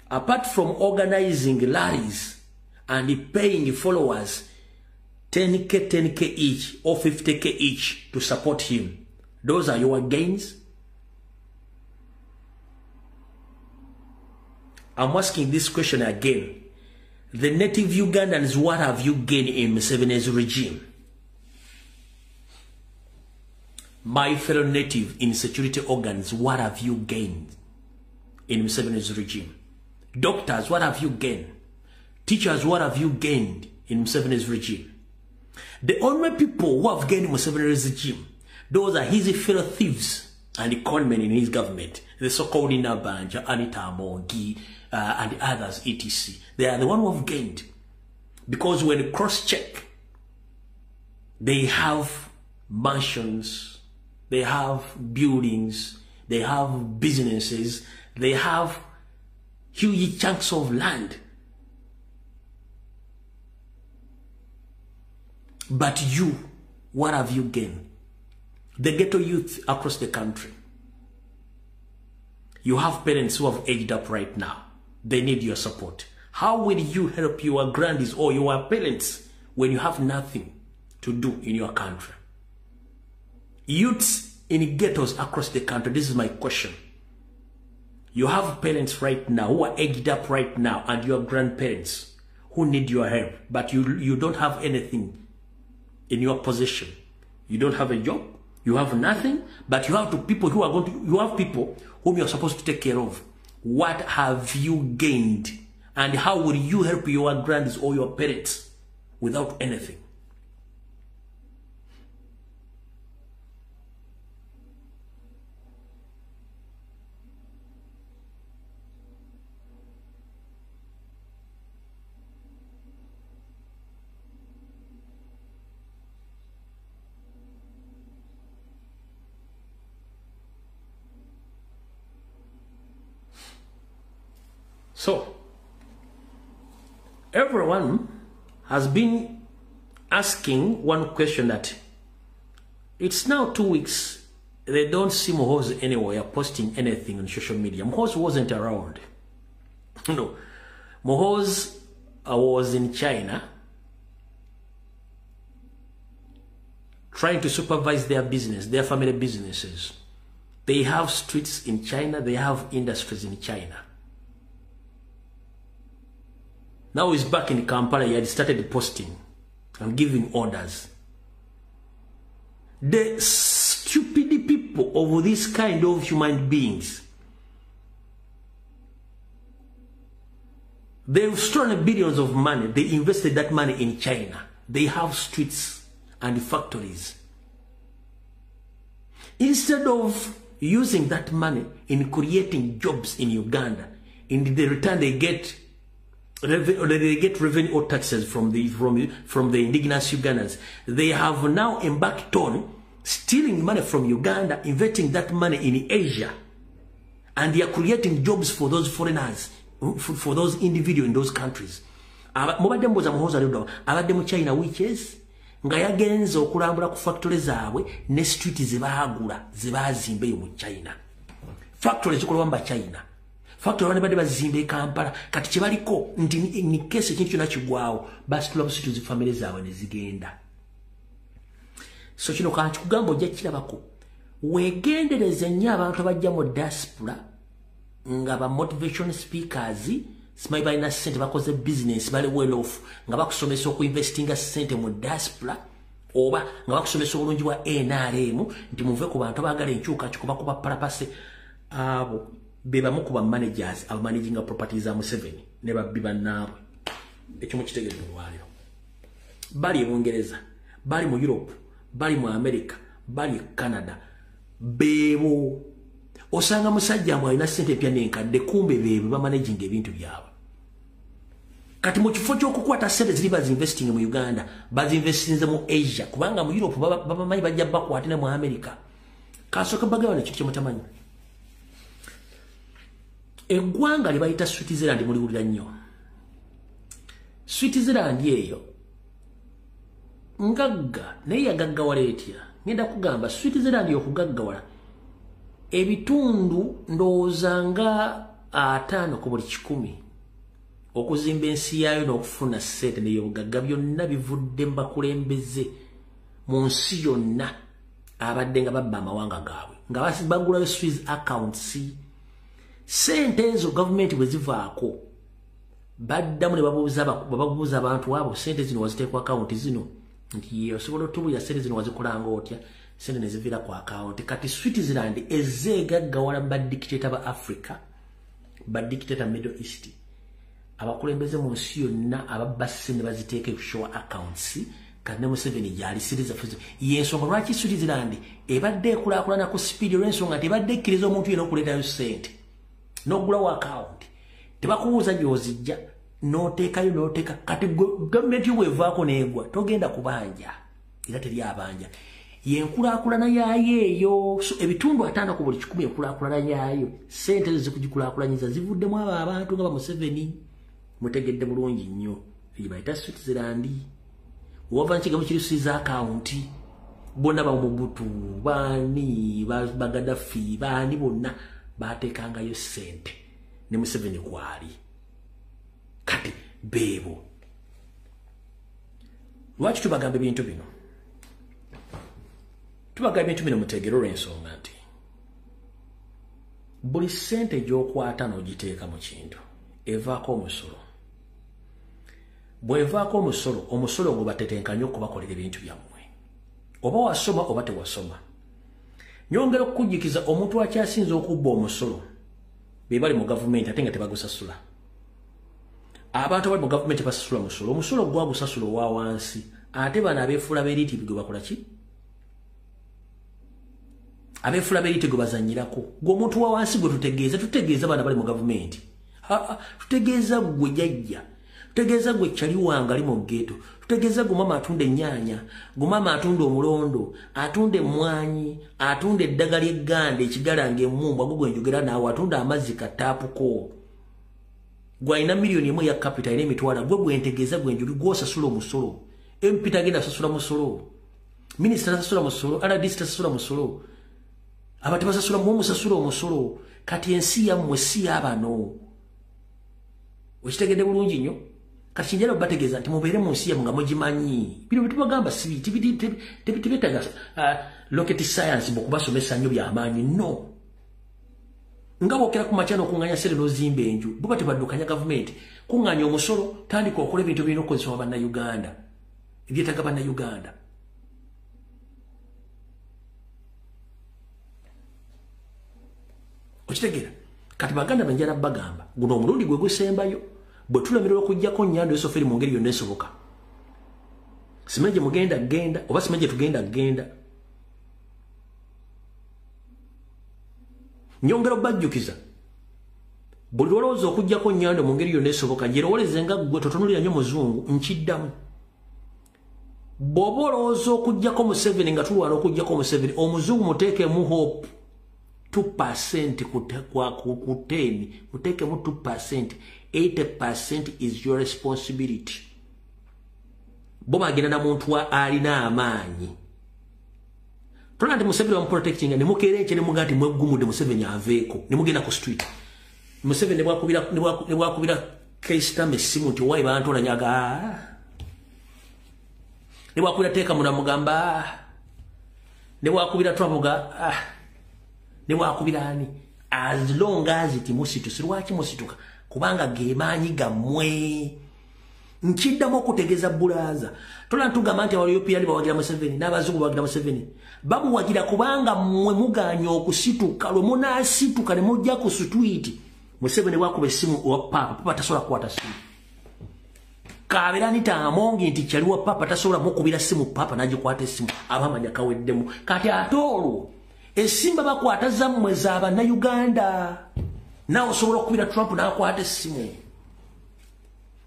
apart from organizing rallies and paying followers 10K, 10K each or 50K each to support him, those are your gains? I'm asking this question again. The native Ugandans, what have you gained in Museveni's regime? My fellow native in security organs, what have you gained in Museveni's regime? Doctors, what have you gained? Teachers, what have you gained in Museveni's regime? The only people who have gained in Museveni's regime, those are his fellow thieves and the conmen in his government, the so-called Nabanja, Anita Amongi, and others, etc. They are the one who have gained. Because when cross-check, they have mansions, they have buildings, they have businesses, they have huge chunks of land. But you, what have you gained? The ghetto youth across the country. You have parents who have aged up right now. They need your support. How will you help your grandies or your parents when you have nothing to do in your country? Youths in ghettos across the country, this is my question. You have parents right now who are aged up right now and your grandparents who need your help, but you don't have anything in your possession. You don't have a job. You have nothing, but you have people who are going to, you have people whom you are supposed to take care of. What have you gained? And how will you help your grandies or your parents without anything? So, everyone has been asking one question that it's now 2 weeks, they don't see Muhoozi anywhere posting anything on social media. Muhoozi wasn't around. No. Muhoozi was in China trying to supervise their business, their family businesses. They have streets in China, they have industries in China. Now he's back in Kampala, he had started posting and giving orders. The stupid people of this kind of human beings, they've stolen billions of money. They invested that money in China. They have streets and factories. Instead of using that money in creating jobs in Uganda, in the return they get revenue or taxes from the indigenous Ugandans. They have now embarked on stealing money from Uganda, investing that money in Asia, and they are creating jobs for those foreigners, for those individuals in those countries. Mubadde mbuuza Muhoozi ali abadde mu China witches nga yagenze okulambula ku factory zaabwe ne street ze baagula ze baazimba eyo mu China. Factory zikolebwa mu China. Factory abandi badde bazimba e Kampala kati kye baliko nti ni kesi ekintu kyonna kigwawo basitula busituzi family zaabwe ne zigenda. So kino kankikugamba ojja kirabako Wegendereze nnyo abantu abajja mu diaspora nga ba motivation speakers, simanyi balina ssente, bakoze business, bali well off, nga bakusomesa okuinvestinga ssente mu diaspora oba nga bakusomesa obulungi bwa NRM nti muve ku bantu abaagala enkyukakyuka bakuba palapase. Abo be bamu ku ba managers abamanaginga properties za Museveni ne babbi bannaabwe. Ekyo mukitegeere olwaleero. Bali e Bungereza, bali mu Europe, bali mu America, bali e Canada. Beebo osanga musajja mwe alina ssente empya n'enkadde, kumbe beebo bamanaginga ebintu byabwe. Kati mu kifo ky'okukwata ssente ziri bazinvestinga mu Uganda, bazinvestinze mu Asia, kubanga mu Europe babamanyi bajja bakwate ne mu America. Kasooka bagabana ekintu kye mutamanyi. Eggwanga lye bayita Switzerland muliwulira nnyo. Switzerland eyo ngagga, naye yagaggawala etya? Ngenda kugamba Switzerland okugaggawala ebitundu ndowooza nga 5 ku buli 100 okuzimba ensi yaayo n'okufuna ssente n'eyobugagga byonna bivudde mu bakulembeze mu nsi yonna abadde nga babba amawanga gaabwe nga bagulayo Swiss accounts. Ssente ezo gavumenti bwe zivaako baddamu ne babuuza abantu abo, ssente zino waziteeka ku akawunti zino, nti osobola otubulira ssente zino wazikolanga otya? Ssente ne ziviira ku akawunti. Kati Switzerland ezze egaggawala ba dictator ba Africa, ba dictator Middle East, abakulembeze mu nsi yonna ababba ssente baziteeka ku show accounts. Kati ne Museveni gyali siriza yensonga lwaki Switzerland ebadde ekulaakulana ku speed, olw'ensonga nti ebadde ekkiriza omuntu yenna okuleetayo ssente n'ogulawo akawunti, tebakubuuza gy'ozijja, n'oteekayo n'oteeka. Kati gavumenti bw'evaako n'egwa togenda kubanja, era teri abanja. Yenkulaakulana yaayo eyo. So ebitundu 5 ku buli 100 enkulaakulana yaayo, ssente ezo zikugikulaakulanyiza zivuddemu abo abantu nga ba Museveni. Mutegedde bulungi nnyo eyo bayita Switzerland. Wava nkigambo kiri Swiss account, bonna ba Mobutu, baani ba Gaddafi, baani bonna bateekangayo ssente ne Museveni kwali. Kati beebo lwaki tubagamba ebintu bino? Tubagamba ebintu bino mutegeere olw'ensonga nti buli ssente gy'okwata n'ogiteeka mu kintu evaako omusolo. Bw'evaako omusolo, omusolo ogwo batetenkanya okubakolera ebintu byammwe, oba wasoma oba tewasoma. Nyongera okukujjukiza, omuntu akyasinze okubba omusolo be bali mu gavumenti ate nga tebagusasula. Abantu abali mu gavumenti basasula musolo, omusolo gwagusasula owa wansi, ate bano abeefuula b'eriiti gwe bakola ki? Abeefuula b'eriiti gwe bazannyirako. Gwe omuntu wa wansi gwe tutegeeza, tutegeeza bano abali mu gavumenti. Tutegeeza gwe jjajja, tutegeeza gwe kyali wange ali mu ghetto, tutegeeza gwe mama atunda ennyaanya, gwe mama atunda omulondo, atunda emmwanyi, atunda eddagala ly'egganda ekigalanga emmumbwa, gwe gwe njogera naawe, atunda amazzi kataapuko. Gwe alina miliyoni 1 ya capital alina emitwalo, gwe gwe ntegeeza gwe njuli, gw'osasula omusolo. MP tagenda asasula musolo, minisita tasasula musolo, RDC tasasula musolo, abantu basasula, mmwe musasula omusolo. Kati ensi yammwe si y'abano. Okitegedde bulungi nnyo. Kati kinjala obategeeza nti mubeere mu nsi yammwe nga mugimanyi. Bino bye tubagamba si tebyetaaga rocket science mu kubasomesa nnyo byamaanyi, no. Nga bw'okera ku makya n'okuŋŋaanya ssente n'ozimba enju, bo batebaddukanya gavumenti, kuŋŋaanya omusolo, tandika okola ebintu birina okukozesebwa bannayuganda, ebyetaaga bannayuganda. Okitegeera? Kati baganda banjala bagamba guno omulundi gwe gusembayo bwe tulemererwa okuggyako Nyando Yusuf mu ngeri yonna esoboka. Simanyi gye mugenda genda oba simanyi gye tugenda genda. Nyongera obajjukiza, buli lw'olowooza okuggyako Nyando mu ngeri yonna esoboka, gyerowoleze nga ggwe totunuulira nnyo muzungu, nkiddamu. Bw'oba olowooza okuggyako Museveni nga tulwana okuggyako Museveni, omuzungu muteekemu hope 2% ku 10, muteekemu 2%, 80% is your responsibility. Bo bagenda na muntu alina amaanyi. Tolaba nti Museveni bamuprotectinga, ne mukeera enkya ne mugamba nti mweggumudde Museveni aveeko, ne mugenda ku street. Museveni ne bwakubira Keisitama essimu nti owaayi bantola nyaga, ne bwakubira teeka muna mugamba. Ne bwakubira Trump ga ne bwakubira ani, as long as it musitusi. Lwaki musituka? Kubanga gemaanyi gammwe. Nkiddamu okutegeeza bulaza, tola ntugamba nti Abaeuropean bawagira Museveni n'abazungu bawagira Museveni. Bamuwagira kubanga mmwe muganya okusituka. Lwe munaasituka ne mujja ku street, Museveni wakuba essimu owa papa, papa tasobola kukwata simu. Kabeera nita Amongi nti kyaliwa papa tasobola mukubira simu, papa n'agikwata essimu, abamanya kaweddemu. Kati ate olwo essimba bakwata zammwe za Bannayuganda. Naawe osobola okukubira Trump n'akwata essimu.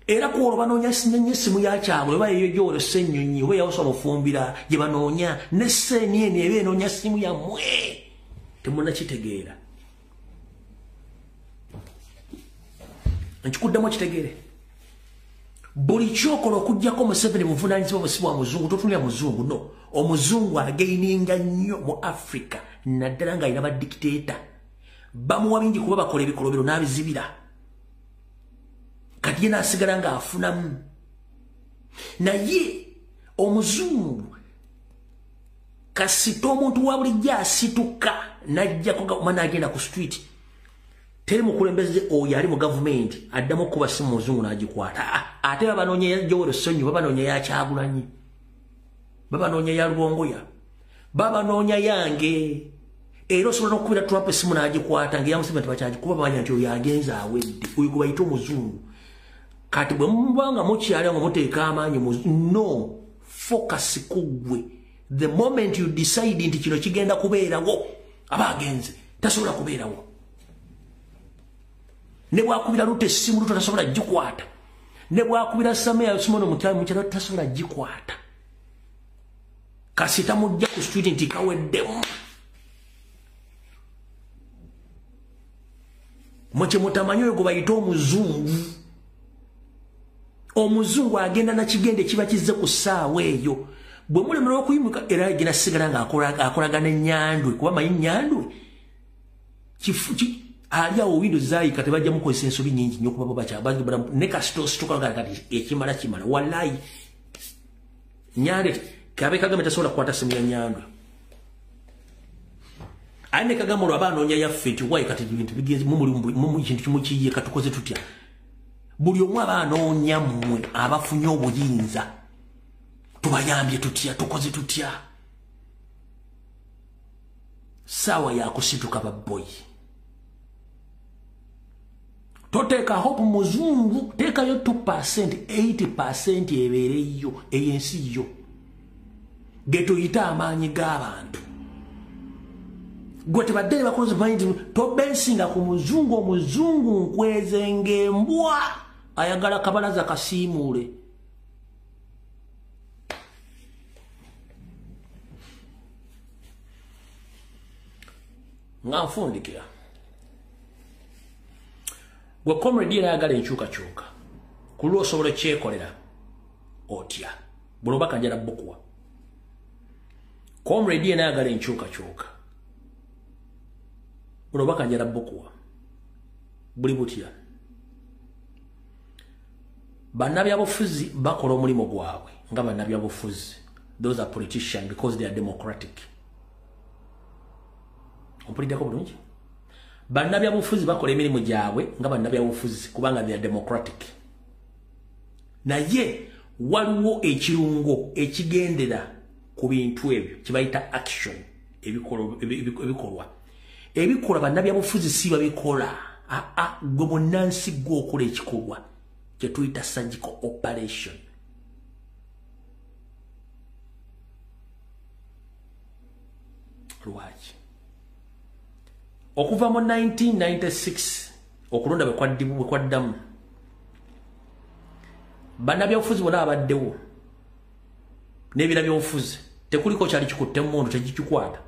Era ku olwo banoonya nnyo essimu ya Kyagwe oba eyo gy'olwo Ssennyonyi oba eyawusa Mufumbira gye banoonya, ne CNN eba enoonya ssimu yammwe. Temunnakitegeera. Nkikuddamu okitegeere. Buli kyokola okuggyako Museveni buvunaanyizibwa busi bwa muzungu. Totunulira muzungu, no. Omuzungu againinga nnyo mu Africa, naddala ng'alina badikiteeta. Bamuwa bingi kuba bakola ebikolobero n'abizibira. Kati ye n'asigala ng'afunamu. Naye omuzungu kasita omuntu wa bulijjo asituka n'ajjako n'agenda ku street, teri mukulembeze oyo ali mu gavumenti addamu okuba simu muzungu n'agikwata. Ate babanoonya ya Joel Ssenyonyi, babanoonya ya Kyagulanyi, babanoonya ya Lubongoya, babanoonya yange. Era osobola n'okukubira Trump essimu n'agikwata ng'eya Museveni tebakyagikuba, bamanya nti oyo agenze awedde. Oyo gwe bayita omuzungu. Kati bwe muba nga mukyali nga muteeka amaanyi, no focus ku ggwe. The moment you decide nti kino kigenda kubeerawo, aba agenze, tasobola kubeerawo. Ne bwakubira Ruto essimu, Ruto tasobola gikwata. Ne bwakubira Samia Simono mukyalo tasobola gikwata. Kasita mujja ku street nti kaweddemu. Mwe mutamanyi oyo gwe bayita omuzungu. Omuzungu agenda nakigende kiba kizze ku ssaawa eyo. Bwe mulemererwa okuyimuka, era agenda sigala ng'akolagana ennyandwe, kuba manyi nnyandwe ali awo windo zaayika, tebajja mukozesa ensobi nnyingi nnyo kuba bo bakyabagibala ne kasita osituka kati ekimala kimala. Wallayi Nyandwe kabe Kagame tasobola kukwata simu ya Nyandwe. Aye ne Kagame olwo aba anoonya yaffe nti wayi kati ebintu bigenze mumuli kintu kimu kiyiye, katukoze tutya. Buli omu aba anoonya mmwe abafunye obuyinza, tubayambye tutya, tukoze tutya. Ssaawa ya kusituka babboyi. Toteeka hope muzungu, teekayo 2%, 80% ebeereyo ey'ensi yo ge tuyita amaanyi g'abantu. Gwe tebadde ne bakoze manyi, tobensinga ku muzungu. Omuzungu nkweze ng'embwa ayagala kabalaza kasiimuule. Nga nfundikira, gwe comrade era ayagala enkyukakyuka ku lwo osobola okyekolera otya? Buno obubaka njala bukuwa. Comrade yena ayagala enkyukakyuka, buno obubaka njala bukuwa. Buli butya? Bannabyabufuzi bakola omulimu gwabwe nga bannabyabufuzi. Those are politicians because they are democratic. Ompuliddeko bulungi? Bannabyabufuzi bakola emirimu gyabwe nga bannabyabufuzi kubanga they are democratic. Naye waliwo ekirungo ekigendera ku bintu ebyo kibayita action, ebikolwa. Ebikolwa bannabyabufuzi si babikola. Aa, gwe munnansi gwe okola ekikolwa kye tuyita surgical operation. Lwaki? Okuva mu 1996 okulonda bwe kwaddamu, bannabyabufuzi bonna abaddewo n'ebira byobufuzi tekuliko kyali kikutte muntu tekikikwata,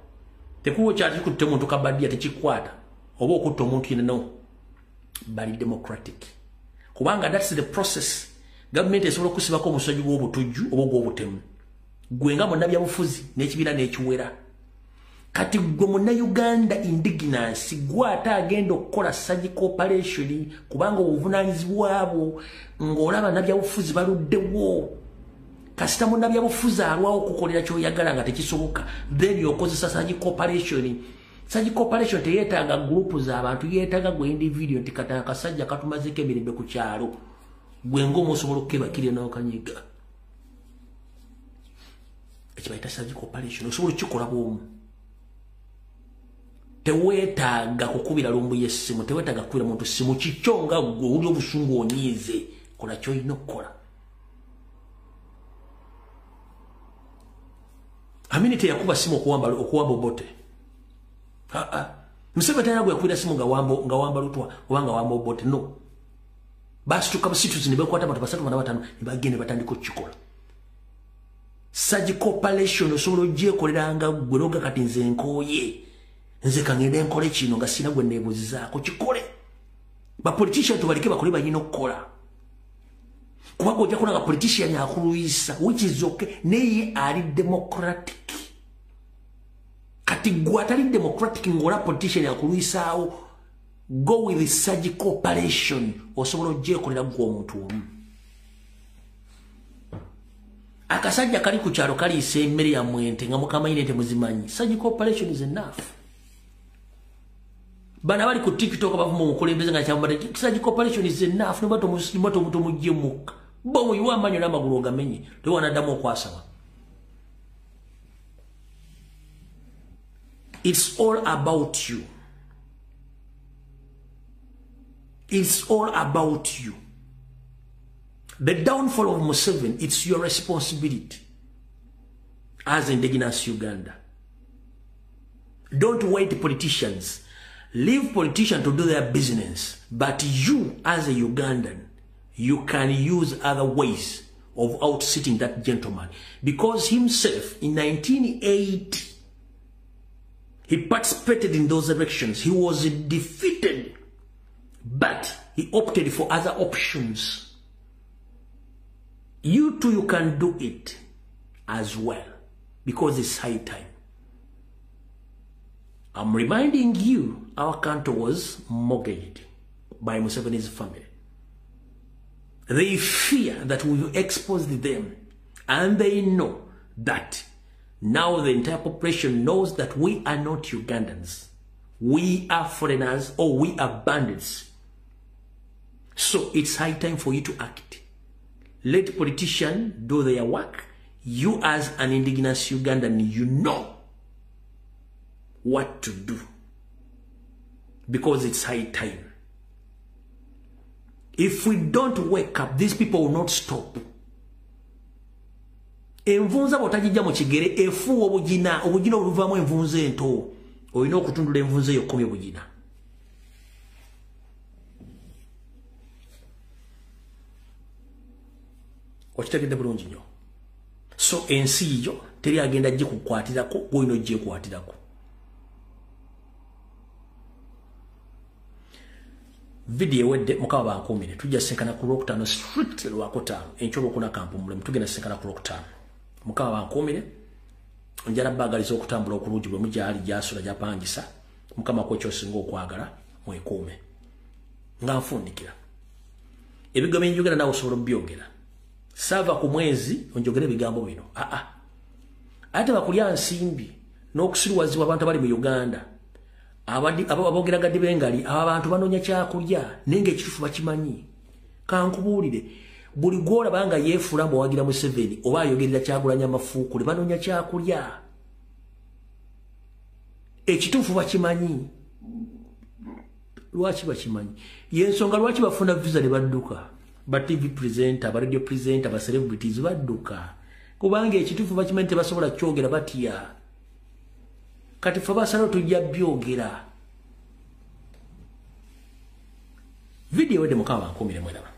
tekuliko kyali kikutte muntu kabadiya tekikwata, oba okutta omuntu yenna. No, bali democratic kubanga that's the process. Gavumenti esobola okusibako omusajja gw'obutujju oba ogw'obutemu, gwe nga munnabyabufuzi n'ekibiina n'ekiwera. Kati gwe munnayuganda indigenous gwe ate agenda okukola surgical operation, kubanga obuvunaanyizibwa bwo ng'olaba bannabyabufuzi baluddewo. Kasita munnabyabufuzi alwawo okukolera ky'oyagala nga tekisoboka, then okozesa surgical operation. Surgical operation teyeetaaga group z'abantu, yeetaaga gwe individual nti kata akasajja katumazeko emirembe ku kyalo, gwe ng'omu osobola okukebakirira n'okanyiga. Ekyo bayita surgical operation, osobola okukikola bw'omu. Teweetaaga kukubira lumbu y'essimu, teweetaaga kukubira muntu ssimu, kikyo nga ggwe owulira obusungu onyiize, kola ky'olina okukola. Amini teyakuba simu okuwamba Obote. Museveni talina gwe yakubira simu nga wamba Lutwa oba nga wamba Obote, no. Basituka busituzi ne bekwata abantu 3, 4, 5 ne bagenda batandika okukikola. Surgical operation osobola ogyekoleranga ggwe n'oga kati nze nkooye, nze kangende nkole kino nga sina gwe neebuuzizaako, kikole. Bapolitician tubaleke bakole balina okukola. Kubanga ojja kulaba politician akuluyisa, which is okay, naye ali democratic. Kati gwe atali democratic ng'ola politician akuluyisaawo, go with the surgical operation, osobola ogyekolera ggwe omuntu omu. Akasajja kali ku kyalo kaliisa emmere yammwe ente nga mukamanyi ente muzimanyi. Surgical operation is enough. Bano abali ku TikTok bavuma omukulembeze nga kyamubadde, surgical operation is enough, ne batomujje mukka. Bo muyiwe amannyo n'amagulu ogamenye, tewanaddamu okwasama. It's all about you. It's all about you. The downfall of Museveni, it's your responsibility as indigenous Uganda. Don't wait politicians. Leave politicians to do their business. But you, as a Ugandan, you can use other ways of outsitting that gentleman. Because himself, in 1980, he participated in those elections. He was defeated, but he opted for other options. You too, you can do it as well, because it's high time. I'm reminding you, our country was mortgaged by Museveni's family. They fear that we will expose them, and they know that now the entire population knows that we are not Ugandans. We are foreigners, or we are bandits. So it's high time for you to act. Let politicians do their work. You as an indigenous Ugandan, you know what to do, because it's high time. If we don't wake up, these people will not stop. Envunza bw'otagijja mu kigere efuuwa obugina, obugina oluvaamu envunza ento, olina okutundula envunza eyo okkomya obugina. Okitegedde bulungi nnyo. So ensi yo teri agenda gikukwatirako, gw'olina ogyekwatirako. Video ewedde, Mukama bankuumire. Tujja sinkana ku Lwokutaano, strict Lwakutaano, enkya Olwokuna kampumulemu, tugenda sinkana ku Lwokutaano. Mukama bankuumire. Njala baagaliza okutambula okulungi bwe mugyali gyasula gyapangisa. Mukama ku ekyosinga okwagala, mwekuume. Nga nfundikira, ebigambo byenjogera naawe osobola obyogera. Saava ku mwezi onjogere ebigambo bino. Aa, ate bakulya nsimbi n'okusiruwazibwa abantu abali mu Uganda aboogera gaddi b'engali. Abo abantu banoonya kyakulya, naye ng'ekituufu bakimanyi. Kankubuulire, buli gw'olaba nga yeefuula mbu Museveni oba ayogerera Kyagulanyi amafuukule, banoonya kyakulya. Ekituufu bakimanyi. Lwaki bakimanyi? Yensonga lwaki bafuna visa ne badduka. Ba TV presenter, ba radio presenter, ba celebrities badduka, kubanga ekituufu bakimanyi, tebasobola kyogera, batya. Kati fe basalawo tujja byogera. Video ewedde, Mukama bankuumire, mweraba.